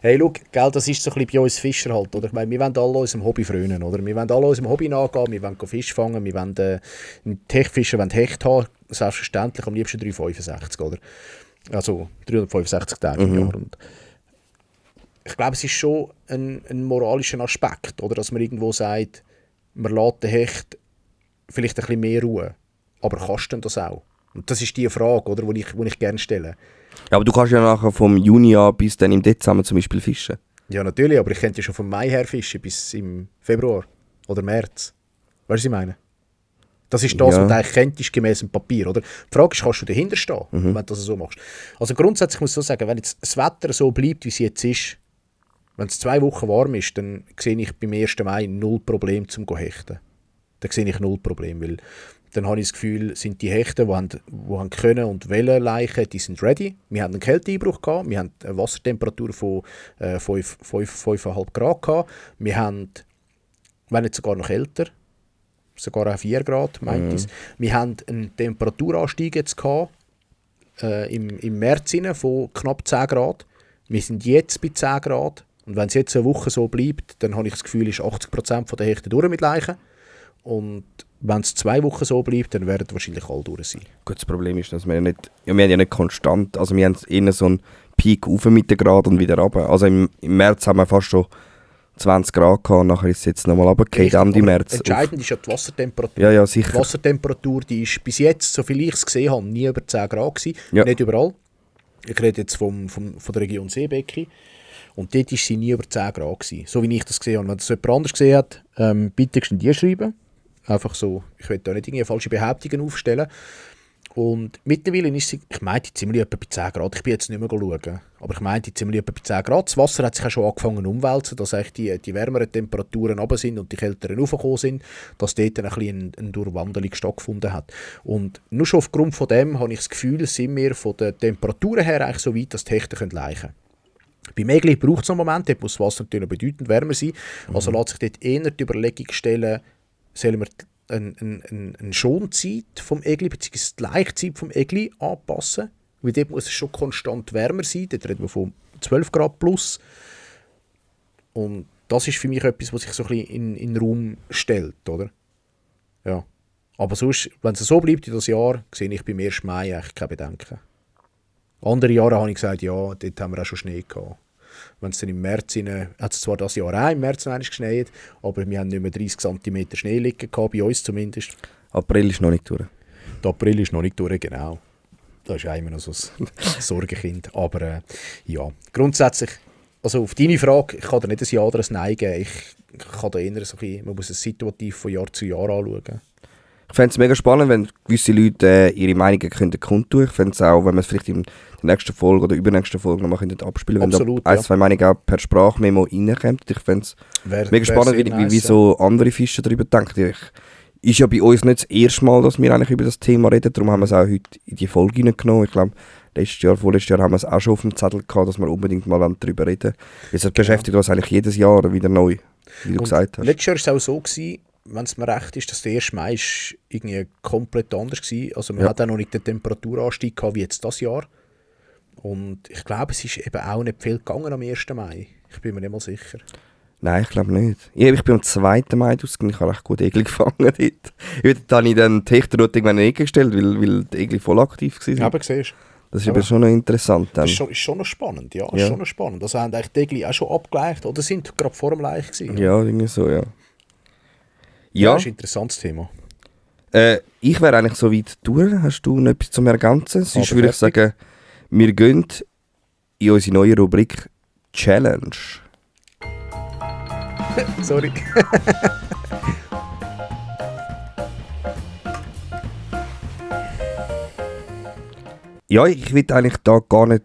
Hey, schau, gell, das ist so ein bisschen bei uns Fischer halt, oder? Ich meine, wir wollen alle unserem Hobby frönen, oder? Wir wollen alle unserem Hobby nachgehen, wir wollen Fisch fangen, wir wollen Hechtfischer wollen Hecht haben, selbstverständlich, am liebsten 365, oder? Also 365 Tage im Jahr. Und ich glaube, es ist schon ein moralischer Aspekt, oder? Dass man irgendwo sagt, man lässt den Hecht vielleicht ein bisschen mehr Ruhe. Aber kannst du denn das auch? Und das ist die Frage, oder, die ich gerne stelle. Ja, aber du kannst ja nachher vom Juni an bis dann im Dezember zum Beispiel fischen. Ja, natürlich, aber ich könnte ja schon vom Mai her fischen bis im Februar oder März. Weißt du, was ich meine? Das ist das, was du eigentlich könntest, gemäß dem Papier, oder? Die Frage ist, kannst du dahinter stehen, wenn du das so machst? Also grundsätzlich muss ich so sagen, wenn jetzt das Wetter so bleibt, wie es jetzt ist, wenn es 2 Wochen warm ist, dann sehe ich beim 1. Mai 0 Problem zum Hechten. Da sehe ich 0 Problem, weil dann habe ich das Gefühl, sind die Hechte, die haben können und wollen leichen, die sind ready. Wir hatten einen Kälteeinbruch gehabt, wir hatten eine Wassertemperatur von 5,5 Grad gehabt. Wir haben, wenn nicht sogar noch älter, sogar auch 4 Grad, meint es. Wir haben einen Temperaturanstieg jetzt gehabt, im März von knapp 10 Grad. Wir sind jetzt bei 10 Grad. Und wenn es jetzt eine Woche so bleibt, dann habe ich das Gefühl, ist 80% der Hechte durch mit Leichen. Und wenn es 2 Wochen so bleibt, dann werden wahrscheinlich alle durch sein. Gut, das Problem ist, dass wir haben ja nicht konstant, also wir haben eher so einen Peak rauf mit den Grad und wieder runter. Also im März haben wir fast schon 20 Grad gehabt, nachher ist es jetzt nochmal runtergefallen, Ende März. Entscheidend ist ja die Wassertemperatur. Ja, sicher. Die Wassertemperatur, die ist bis jetzt, soviel ich es gesehen habe, nie über 10 Grad gewesen. Ja. Nicht überall. Ich rede jetzt von der Region Seebecki. Und dort war sie nie über 10 Grad gewesen, so wie ich das gesehen habe. Wenn das jemand anders gesehen hat, bitte die schreiben. Einfach so, ich will da nicht irgendwie falsche Behauptungen aufstellen. Und mittlerweile ist sie, ich meinte ziemlich etwa bei 10 Grad. Ich bin jetzt nicht mehr schauen, aber ich meinte ziemlich etwa bei 10 Grad. Das Wasser hat sich auch schon angefangen umwälzen, dass eigentlich die wärmeren Temperaturen runter sind und die kälteren raufgekommen sind, dass dort ein bisschen eine Durchwanderung stattgefunden hat. Und nur schon aufgrund von dem habe ich das Gefühl, sind wir von den Temperaturen her eigentlich so weit, dass die Hechte leichen können. Beim Egli braucht es einen Moment, dort muss das Wasser natürlich bedeutend wärmer sein. Also lässt sich dort eher die Überlegung stellen, sollen wir eine Schonzeit vom Egli bzw. die Laichzeit vom Egli anpassen. Weil dort muss es schon konstant wärmer sein. Dort reden wir von 12 Grad plus. Und das ist für mich etwas, was sich so ein bisschen in den Raum stellt, oder? Ja. Aber sonst, wenn es so bleibt in das Jahr, sehe ich beim 1. Mai eigentlich keine Bedenken. Andere Jahre habe ich gesagt, ja, dort haben wir auch schon Schnee gehabt. wenn es dann im März hat es zwar das Jahr auch im März noch geschneit, aber wir haben nicht mehr 30 cm Schnee liegen gehabt, bei uns zumindest. April ist noch nicht durch. Der April ist noch nicht durch, genau. Das ist immer noch so ein Sorgenkind. Aber ja, grundsätzlich, also auf deine Frage, ich kann dir nicht ein Ja oder ein Nein geben. Ich kann da eher so ein bisschen, man muss es situativ von Jahr zu Jahr anschauen. Ich fände es mega spannend, wenn gewisse Leute ihre Meinungen kundtun können. Ich fände es auch, wenn wir es vielleicht in der nächsten Folge oder übernächsten Folge nochmal abspielen können. Wenn da ein, zwei Meinungen auch per Sprachmemo reinkommt. Ich fände es mega spannend, wie so andere Fischer darüber denken. Ist ja bei uns nicht das erste Mal, dass wir eigentlich über das Thema reden. Darum haben wir es auch heute in die Folge hineingenommen. Ich glaube, vorletztes Jahr haben wir es auch schon auf dem Zettel gehabt, dass wir unbedingt mal darüber reden wollen. Es beschäftigt uns eigentlich jedes Jahr wieder neu, wie du gesagt hast. Letztes Jahr war es auch so gewesen, wenn es mir recht ist, dass der 1. Mai irgendwie komplett anders war. Also man hat auch noch nicht den Temperaturanstieg gehabt wie jetzt das Jahr. Und ich glaube, es ist eben auch nicht viel gegangen am 1. Mai. Ich bin mir nicht mal sicher. Nein, ich glaube nicht. Ich bin am 2. Mai ausgegangen, ich habe recht gut Egel gefangen dort. Dann habe ich den Techterroute irgendwann in gestellt, weil die Egel voll aktiv waren. Aber siehst du. Das ist aber schon noch interessant. Dann. Das ist schon noch spannend, ja. Ist schon noch spannend. Also haben eigentlich die Egel auch schon abgeleicht oder sind gerade vor dem Laich gewesen? Ja, irgendwie so, ja. Ja, das ist ein interessantes Thema. Ich wäre eigentlich so weit durch. Hast du noch etwas zum Ergänzen? Sonst würde ich sagen, wir gehen in unsere neue Rubrik Challenge. Sorry. Ja, ich will eigentlich da gar nicht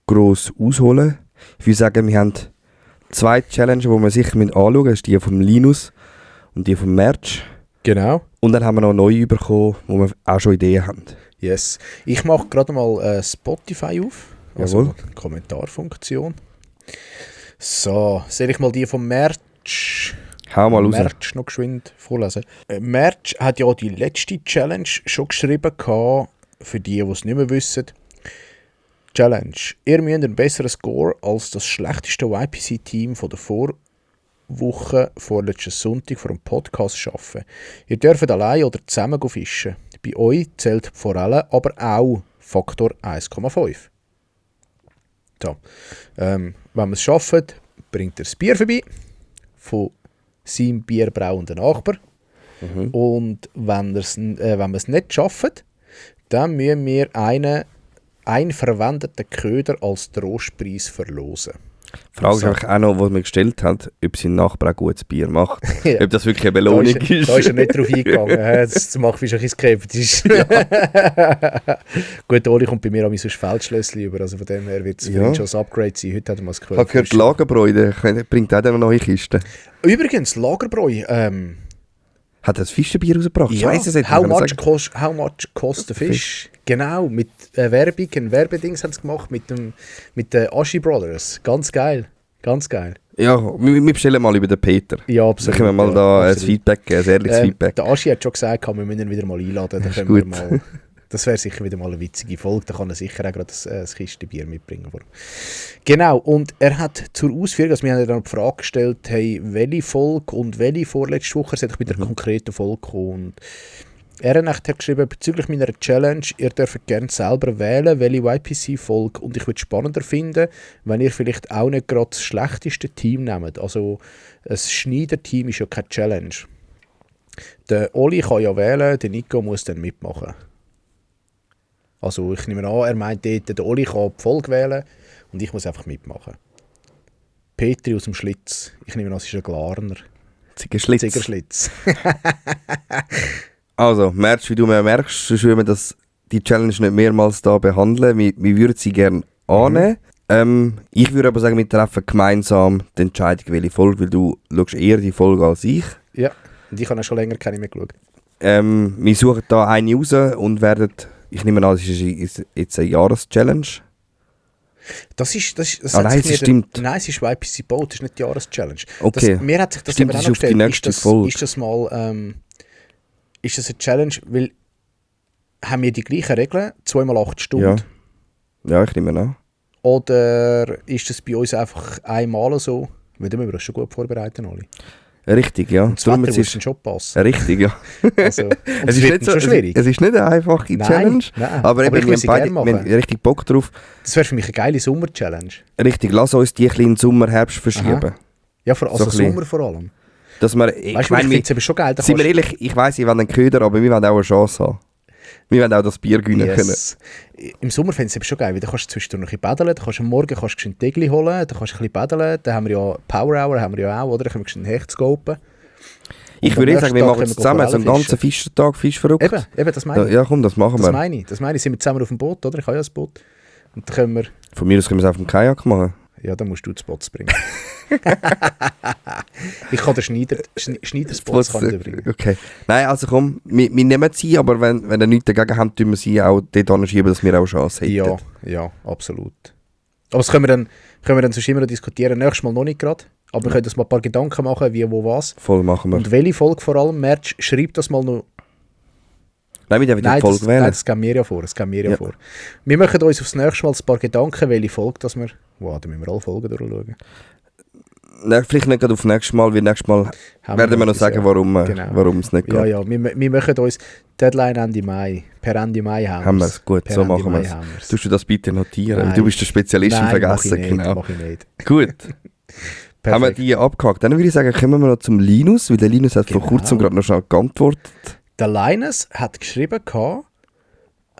gross ausholen. Ich würde sagen, wir haben 2 Challenges, die wir sicher anschauen müssen. Das ist die vom Linus und die vom Merch. Genau. Und dann haben wir noch neue bekommen, wo wir auch schon Ideen haben. Yes. Ich mache gerade mal Spotify auf. Also Jawohl. die Kommentarfunktion. So, soll ich mal die vom Merch... Hau mal raus. Merch noch geschwind vorlesen. Merch hat ja die letzte Challenge schon geschrieben gehabt, für die es nicht mehr wissen. Challenge. Ihr müsst einen besseren Score als das schlechteste YPC-Team von der Vorwoche vorletzten Sonntag vor dem Podcast schaffen. Ihr dürft allein oder zusammen fischen. Bei euch zählt vor allem aber auch Faktor 1,5. So. Wenn wir es schaffen, bringt ihr das Bier vorbei von seinem bierbrauenden Nachbar. Und wenn wir es nicht schaffen, dann müssen wir einen verwendeten Köder als Trostpreis verlosen. Die Frage ist einfach auch noch, was wir gestellt haben, ob sein Nachbar ein gutes Bier macht. Ja. Ob das wirklich eine Belohnung ist. Da ist er nicht drauf eingegangen. Das macht mich ein bisschen skeptisch. Ja. Gut, Oli kommt bei mir an so ein Feldschlösschen über, also von dem her wird es für ihn schon ein Upgrade sein. Heute hat er mal das gehört. Ich habe gehört, Lagerbräu, der bringt auch eine neue Kiste. Übrigens, Lagerbräu... hat das Fischenbier rausgebracht? Ja, ich weiss es nicht. How much cost the fish? Genau, mit Werbung, ein Werbedings haben sie gemacht mit den Aschi Brothers. Ganz geil. Ganz geil. Ja, wir bestellen mal über den Peter. Ja, absolut. Dann können wir mal da ein Feedback geben, ein ehrliches Feedback. Der Aschi hat schon gesagt, wir müssen ihn wieder mal einladen. Dann können wir mal, das wäre sicher wieder mal eine witzige Folge. Da kann er sicher auch gerade ein Kiste Bier mitbringen. Genau, und er hat zur Ausführung, also wir haben dann die Frage gestellt, hey, welche Folge und welche vorletzte Woche sollte ich mit einer konkreten Folge kommen. Und er hat geschrieben, bezüglich meiner Challenge, ihr dürft gerne selber wählen, welche YPC-Folge. Und ich würde es spannender finden, wenn ihr vielleicht auch nicht gerade das schlechteste Team nehmt. Also ein Schneider-Team ist ja keine Challenge. Der Oli kann ja wählen, der Nico muss dann mitmachen. Also ich nehme an, er meint dort, der Oli kann die Folge wählen und ich muss einfach mitmachen. Petri aus dem Schlitz, ich nehme an, es ist ein Glarner. Ziegerschlitz. Also, Merch, wie du mir merkst, sonst würden wir die Challenge nicht mehrmals da behandeln. Wir würden sie gerne annehmen. Ich würde aber sagen, wir treffen gemeinsam die Entscheidung, welche Folge, weil du schaust eher die Folge als ich. Ja, und ich habe schon länger keine mehr geschaut. Wir suchen da eine raus und werden, ich nehme an, das ist jetzt eine Jahreschallenge. Das nein, es stimmt. Nein, es ist YPC Boat, das ist nicht die Jahreschallenge. Okay. Mir hat sich das stimmt, eben auch noch gestellt. Die nächste Folge. Ist das eine Challenge, weil haben wir die gleichen Regeln, 2x8 Stunden? Ja, ich nehme an. Oder ist das bei uns einfach einmal so? Weil dann müssen wir uns schon gut vorbereiten, Oli. Richtig, ja. Und das Wetter muss dann schon passen. Richtig, ja. Also, es ist nicht so schwierig. Es ist nicht eine einfache Challenge, aber eben, wir haben richtig Bock drauf. Das wäre für mich eine geile Sommer-Challenge. Richtig, lass uns die ein bisschen in Sommer, Herbst verschieben. Aha. Ja, also so Sommer vor allem. Dass wir, ich finde es eben schon geil. Sind wir ehrlich, ich weiss, ich will einen Köder, aber wir wollen auch eine Chance haben. Wir wollen auch das Bier gewinnen können. Im Sommer finde ich es eben schon geil, weil da kannst du zwischendurch noch ein bisschen paddeln, dann kannst du am Morgen ein Tegli holen, dann kannst du ein bisschen paddeln, dann haben wir ja Power Hour, haben wir ja auch, oder? Dann können wir einen Hecht scopen. Ich würde sagen, wir machen jetzt zusammen so einen ganzen Fischertag, Fischverrückt. Eben, das meine ich. Ja, komm, das machen wir. Das meine ich, sind wir zusammen auf dem Boot, oder? Ich habe ja ein Boot. Und dann können wir... Von mir aus können wir es auf dem Kajak machen. Ja, dann musst du die Spots bringen. Ich kann den Schneider-Spots bringen. Okay. Nein, also komm, wir nehmen sie, aber wenn ihr nichts dagegen habt, tun wir sie auch dort anschieben, dass wir auch Chance hätten. Ja, absolut. Aber das können wir dann sonst immer noch diskutieren. Nächstes Mal noch nicht gerade. Aber wir können uns mal ein paar Gedanken machen, wie, wo, was. Voll machen wir. Und welche Folge vor allem, Merch, schreibt das mal noch. Nein, wir dürfen die Folge wählen. Nein, das geben wir ja vor. Vor. Wir machen uns aufs nächste Mal ein paar Gedanken, welche Folge das wir... Wow, da müssen wir alle Folgen durchschauen. Nein, vielleicht nicht gerade auf nächstes Mal, weil nächstes Mal werden wir noch sagen, warum es nicht geht. Ja, wir machen uns Deadline Ende Mai. Per Ende Mai haben wir es. Gut, so machen wir es. Tust du das bitte notieren? Nein. Du bist der Spezialist im Vergessen. Genau. Mach ich nicht. Gut. Haben wir die abgehakt. Dann würde ich sagen, kommen wir noch zum Linus, weil der Linus hat vor kurzem gerade noch schnell geantwortet. Der Linus hat geschrieben, wo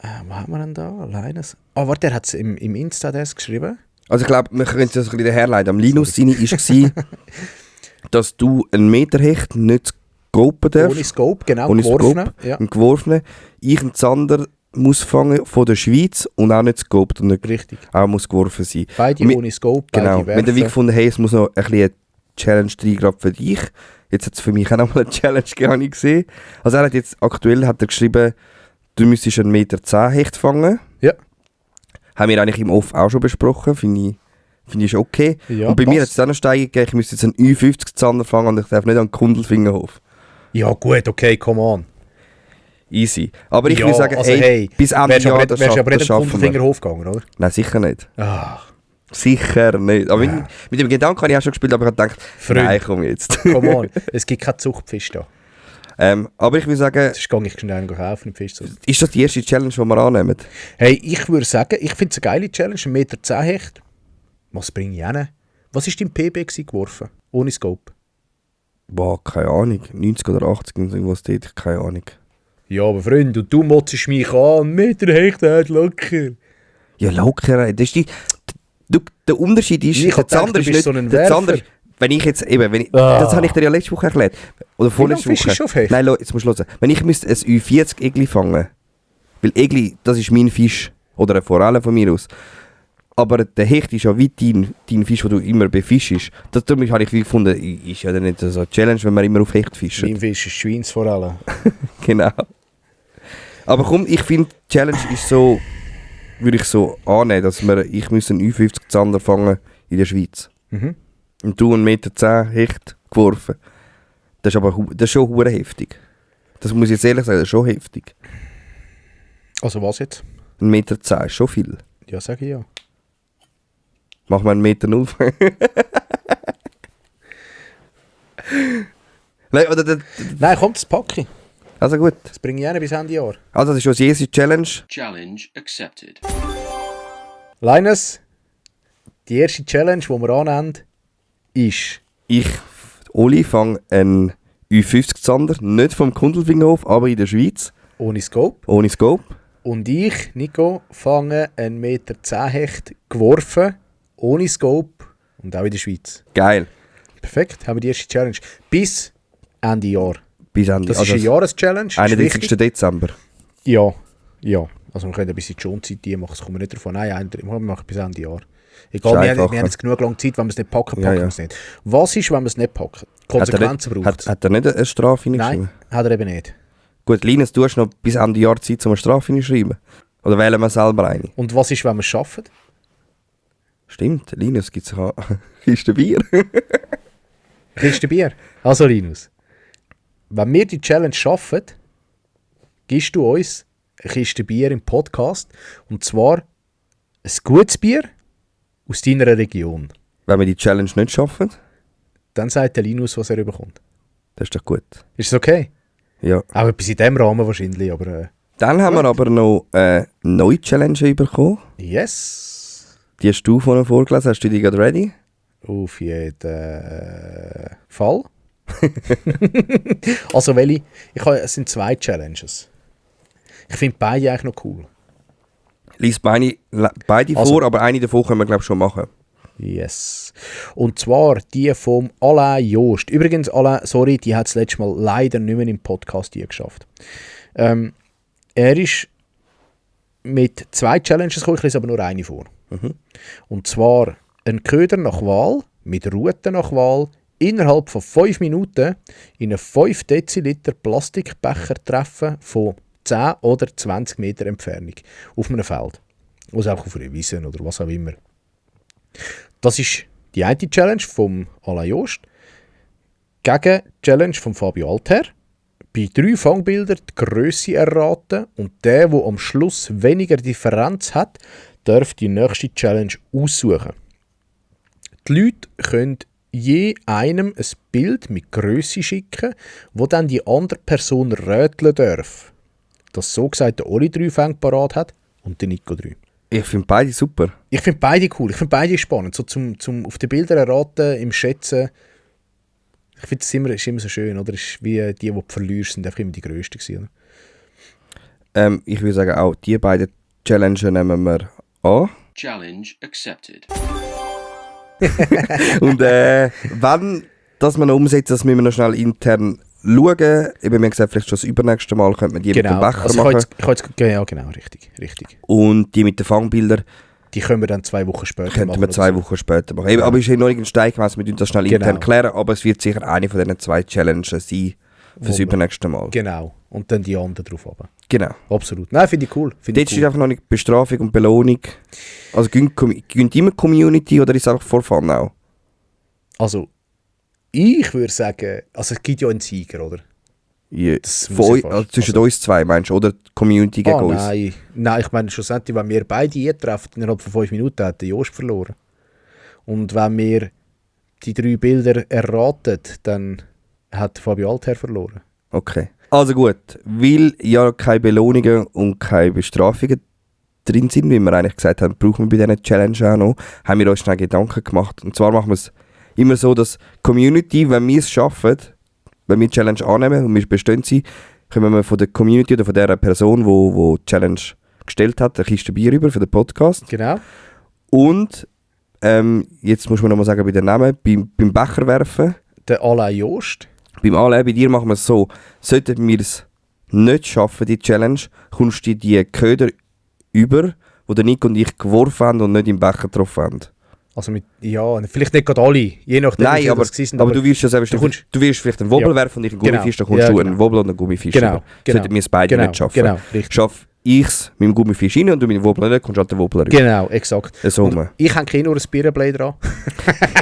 haben wir denn da? Linus? Warte, der hat es im Insta-Desk geschrieben. Also ich glaube, wir können es das ein bisschen herleiten. Am Linus seine war, dass du einen Meterhecht nicht scopen darfst. Ohne Scope, genau, ohne geworfenen. Scope, ja. Geworfenen. Ich einen Zander muss fangen von der Schweiz und auch nicht scoped und nicht richtig. Auch muss geworfen sein. Beide ohne Scope, genau. beide werfen. Wir haben dann gefunden, hey, es muss noch ein bisschen eine Challenge drin, gerade für dich. Jetzt hat es für mich auch noch mal eine Challenge gar nicht gesehen. Also er hat jetzt aktuell geschrieben, du müsstest 1,10 Meter Hecht fangen. Ja. Haben wir eigentlich im Off auch schon besprochen, finde ich ist okay. Ja, und bei mir hat es dann eine Steigung gegeben, ich müsste jetzt einen 50 Zander fangen und ich darf nicht an den Kundelfingerhof. Ja gut, okay, come on. Easy. Aber ich würde sagen, also, hey, bis Ende Jahr das schaffen wir. Wärst du aber nicht am Kundelfingerhof gegangen, oder? Nein, sicher nicht. Ach. Sicher nicht. Aber mit dem Gedanken habe ich auch schon gespielt, aber ich habe gedacht, nein, komm jetzt. Come on, es gibt keinen Zuchtfisch da. Aber ich würde sagen... Sonst gehe ich schnell kaufen im Fisch. Ist das die erste Challenge, die wir annehmen? Hey, ich würde sagen, ich finde es eine geile Challenge, 1,10 Meter Hecht. Was bringe ich hin? Was war dein PB geworfen? Ohne Scope? Boah, keine Ahnung. 90 oder 80, irgendwas dort, keine Ahnung. Ja, aber Freund, und du motzest mich an, 1 Meter Hecht hat locker. Ja, locker, das ist die... Der Unterschied ist, der Zander ist nicht... So ein Werfer. Wenn ich jetzt eben, das habe ich dir ja letzte Woche erklärt. Oder vorletzte Woche. Nein, jetzt musst du hören. Wenn ich müsste ein Ü40 Egli fangen, weil Egli, das ist mein Fisch, oder eine Forelle von mir aus. Aber der Hecht ist ja wie dein Fisch, den du immer befischst. Darum habe ich gefunden, ist ja nicht so eine Challenge, wenn man immer auf Hecht fischt. Mein Fisch ist Schweinsforelle. Genau. Aber komm, ich finde, die Challenge ist so, würde ich so annehmen, dass ich muss einen Ü50 Zander fangen in der Schweiz. Mhm. Und du 1,10 Meter Hecht geworfen. Das ist schon hure heftig. Das muss ich jetzt ehrlich sagen, das ist schon heftig. Also was jetzt? 1,10 Meter ist schon viel. Ja, sage ich ja. Machen wir 1,0 Meter. Nein, komm, das packe ich. Also gut. Das bringe ich bis Ende Jahr. Also das ist unsere erste Challenge. Challenge accepted. Linus, die erste Challenge, die wir annehmen, ist... Oli, fange einen Ü50 Zander, nicht vom Kundelfingerhof, aber in der Schweiz. Ohne Scope. Ohne Scope. Und ich, Nico, fange 1,10 Meter Hecht geworfen, ohne Scope und auch in der Schweiz. Geil. Perfekt, haben wir die erste Challenge. Bis Ende Jahr. Bis Ende. Das ist eine Jahreschallenge. 31. Dezember. Ja. Also wir können ein bisschen Schonzeit machen, das kommt nicht davon. Nein, wir machen bis Ende Jahr. Egal, wir haben jetzt genug lange Zeit, wenn wir es nicht packen, wir es nicht. Was ist, wenn wir es nicht packen? Konsequenzen braucht es. Hat er nicht eine Strafe hingeschrieben? Nein, hat er eben nicht. Gut, Linus, du hast noch bis Ende Jahr Zeit, um eine Strafe hinzuschreiben. Oder wählen wir selber eine? Und was ist, wenn wir es schaffen? Stimmt, Linus gibt es eine Kiste Bier. Kiste Bier? Also Linus, wenn wir die Challenge schaffen, gibst du uns eine Kiste Bier im Podcast. Und zwar ein gutes Bier aus deiner Region. Wenn wir die Challenge nicht schaffen? Dann sagt der Linus, was er bekommt. Das ist doch gut. Ist es okay? Ja. Auch etwas in diesem Rahmen wahrscheinlich, aber... Dann haben wir aber noch eine neue Challenge bekommen. Yes! Die hast du vorhin vorgelesen. Hast du die gerade ready? Auf jeden Fall. Also welche? Es sind 2 Challenges. Ich finde beide eigentlich noch cool. Lies beide vor, aber eine davon können wir glaube ich schon machen. Yes. Und zwar die vom Alain Jost. Übrigens, Alain, sorry, die hat es letztes Mal leider nicht mehr im Podcast geschafft. Er ist mit 2 Challenges gekommen, ich lese aber nur eine vor. Und zwar ein Köder nach Wahl, mit Route nach Wahl, innerhalb von 5 Minuten in einen 5 Deziliter Plastikbecher treffen von 10 oder 20 Meter Entfernung auf einem Feld. Also auch auf einer Wiese oder was auch immer. Das ist die eine Challenge vom Alain Jost. Gegen die Challenge von Fabio Alter. Bei 3 Fangbildern die Grösse erraten und der am Schluss weniger Differenz hat, darf die nächste Challenge aussuchen. Die Leute können je einem ein Bild mit Grösse schicken, wo dann die andere Person rätseln darf. Das so gesagt der Oli 3 Fänge parat hat und der Nico 3. Ich finde beide super. Ich finde beide cool, ich finde beide spannend. So zum auf den Bildern erraten, im Schätzen. Ich finde es immer so schön, oder? Es ist wie die du verlierst, sind einfach immer die Grössten gewesen, oder? Ich würde sagen, auch die beiden Challenges nehmen wir an. Challenge accepted. Und wenn das wir noch umsetzen, das müssen wir noch schnell intern schauen. Ich habe mir gesagt, vielleicht schon das übernächste Mal könnte man die mit dem Becher machen. Genau, richtig. Und die mit den Fangbildern, die können wir dann 2 Wochen später machen. Könnten wir 2 Wochen später machen. Aber es ist noch nicht ein Stein gewesen, wir müssen das schnell intern klären, aber es wird sicher eine von diesen 2 Challenges sein für das übernächste Mal. Genau, und dann die anderen drauf runter. Genau. Absolut. Nein, finde ich cool. Dort steht einfach noch nicht Bestrafung und Belohnung. Also gönnt immer Community oder ist es einfach for fun auch? Also, ich würde sagen, also es gibt ja einen Sieger, oder? Ja. Zwischen uns 2 meinst du, oder die Community gegen uns? Nein, ich meine schlussendlich, wenn wir beide eintreffen, innerhalb von 5 Minuten hat der Jost verloren. Und wenn wir die 3 Bilder erraten, dann hat Fabio Alter verloren. Okay. Also gut, weil ja keine Belohnungen und keine Bestrafungen drin sind, wie wir eigentlich gesagt haben, brauchen wir bei diesen Challenge auch noch, haben wir uns schnell Gedanken gemacht. Und zwar machen wir es immer so, dass die Community, wenn wir es schaffen, wenn wir die Challenge annehmen und wir bestehen sie, können wir von der Community oder von der Person, die die Challenge gestellt hat, eine Kiste Bier über für den Podcast. Genau. Und jetzt muss man nochmal sagen, bei den Namen, beim Becher werfen. Der Alain Jost. Beim Alain, bei dir machen wir es so, sollten wir es nicht schaffen, die Challenge, kommst du die Köder über, die der Nick und ich geworfen haben und nicht im Becher getroffen haben. Also vielleicht nicht gerade alle, je nachdem. Nein, aber du wirst ja selbst, du wirst vielleicht einen Wobbel werfen und ich einen Gummifisch, dann kommst du einen Wobbel und einen Gummifisch. Genau. Sollten wir es beide nicht schaffen. Genau, richtig. Schaff ich es mit dem Gummifisch rein und du mit dem Wobbler nicht, kommst du halt den Wobbler rüber. Genau, exakt. Ich habe nur ein Birrenblei dran.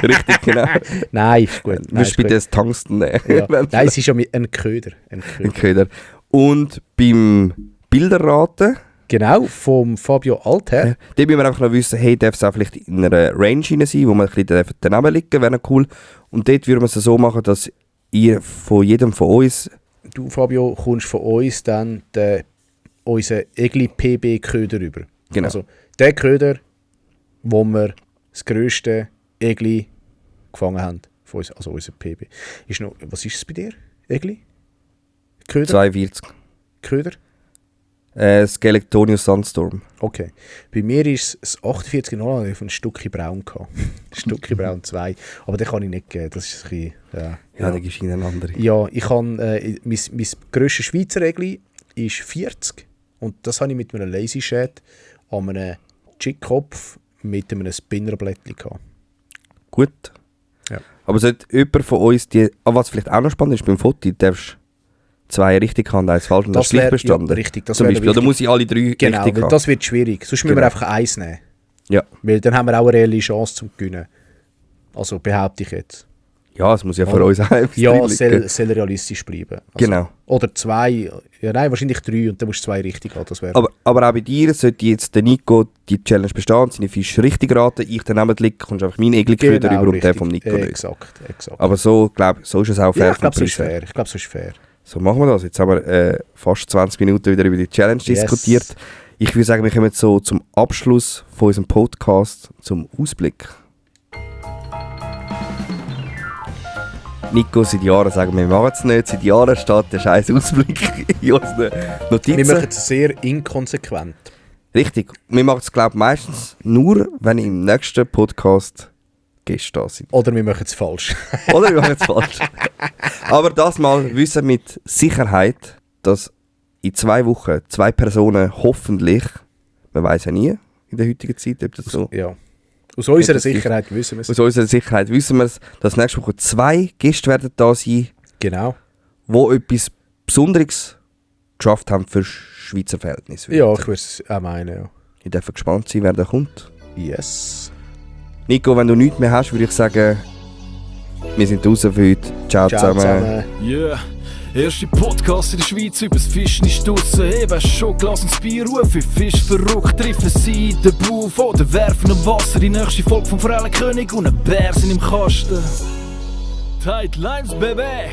Richtig, genau. Nein, ist gut. Du musst bitte das Tungsten nehmen. Ja. Nein, es ist ja ein Köder. Ein Köder. Und beim Bilderraten, genau, vom Fabio Alter. Da müssen wir einfach noch wissen, hey, darf es auch vielleicht in einer Range rein sein, wo man ein bisschen daneben liegen, wäre cool. Und dort würden wir es so machen, dass ihr von jedem von uns... Du, Fabio, kommst von uns dann unseren Egli-PB-Köder über. Genau. Also der Köder, wo wir das grösste Egli gefangen haben, von uns, also unser PB. Was ist es bei dir, Egli? Köder? 42. Köder? Skeletonius Sandstorm. Okay. Bei mir ist es 48,0, ich habe ein Stückchen Braun gehabt. Ein Stückchen Braun 2. Aber den kann ich nicht geben, das ist ein bisschen... Ja, dann gibst du einen anderen. Ja, ich habe... mein grösstes Schweizer Egli ist 40. Und das habe ich mit einem Lazy Shed an einem Jigkopf mit einem Spinnerblättchen gehabt. Gut. Ja. Aber sollte jemand von uns was vielleicht auch noch spannend ist beim Foto, darfst 2 richtig haben, 1 falsch und das ist gleich bestanden. Ja, richtig. Das zum Beispiel. Oder muss ich alle 3 richtig haben? Genau, das wird schwierig. Sonst müssen wir einfach 1 nehmen. Ja. Weil dann haben wir auch eine reelle Chance zum Gewinnen. Also behaupte ich jetzt. Ja, es muss ja für uns auch etwas es soll realistisch bleiben. Also, genau. Oder 2, wahrscheinlich 3 und dann musst du 2 richtig haben. Das aber auch bei dir sollte jetzt der Nico die Challenge bestehen, seine Fische richtig raten, ich dann neben Lick, kommst einfach meinen Egli-Köder über und der vom Nico nicht. Exakt. Aber so ist es auch fair. Ja, ich glaube, so ist fair. So machen wir das. Jetzt haben wir fast 20 Minuten wieder über die Challenge diskutiert. Ich würde sagen, wir kommen so zum Abschluss von unserem Podcast, zum Ausblick. Nico, seit Jahren sagen wir machen es nicht. Seit Jahren steht der scheiß Ausblick in unseren Notizen. Wir machen es sehr inkonsequent. Richtig. Wir machen es, glaube ich, meistens nur, wenn im nächsten Podcast Gäste da sind. Oder wir machen es falsch. Aber das Mal wissen wir mit Sicherheit, dass in 2 Wochen 2 Personen hoffentlich, man weiß ja nie in der heutigen Zeit, ob das so... Ja. Aus unserer Sicherheit wissen wir es. Aus unserer Sicherheit wissen wir es, dass nächste Woche 2 Gäste werden da sein. Genau. Die etwas Besonderes geschafft haben für Schweizer Verhältnisse. Ja, ich würde es auch meinen, ja. Ich darf gespannt sein, wer da kommt. Yes. Nico, wenn du nichts mehr hast, würde ich sagen, wir sind raus für heute. Ciao zusammen. Yeah. Erste Podcast in der Schweiz übers Fischen ist draussen. Eben schon Glas ins Bier, rufe Fisch verrückt. Treffen sie den Buff oder werfen im Wasser. Die nächste Folge vom Forellenkönig und ein Bär sind im Kasten. Tight Lines, Baby!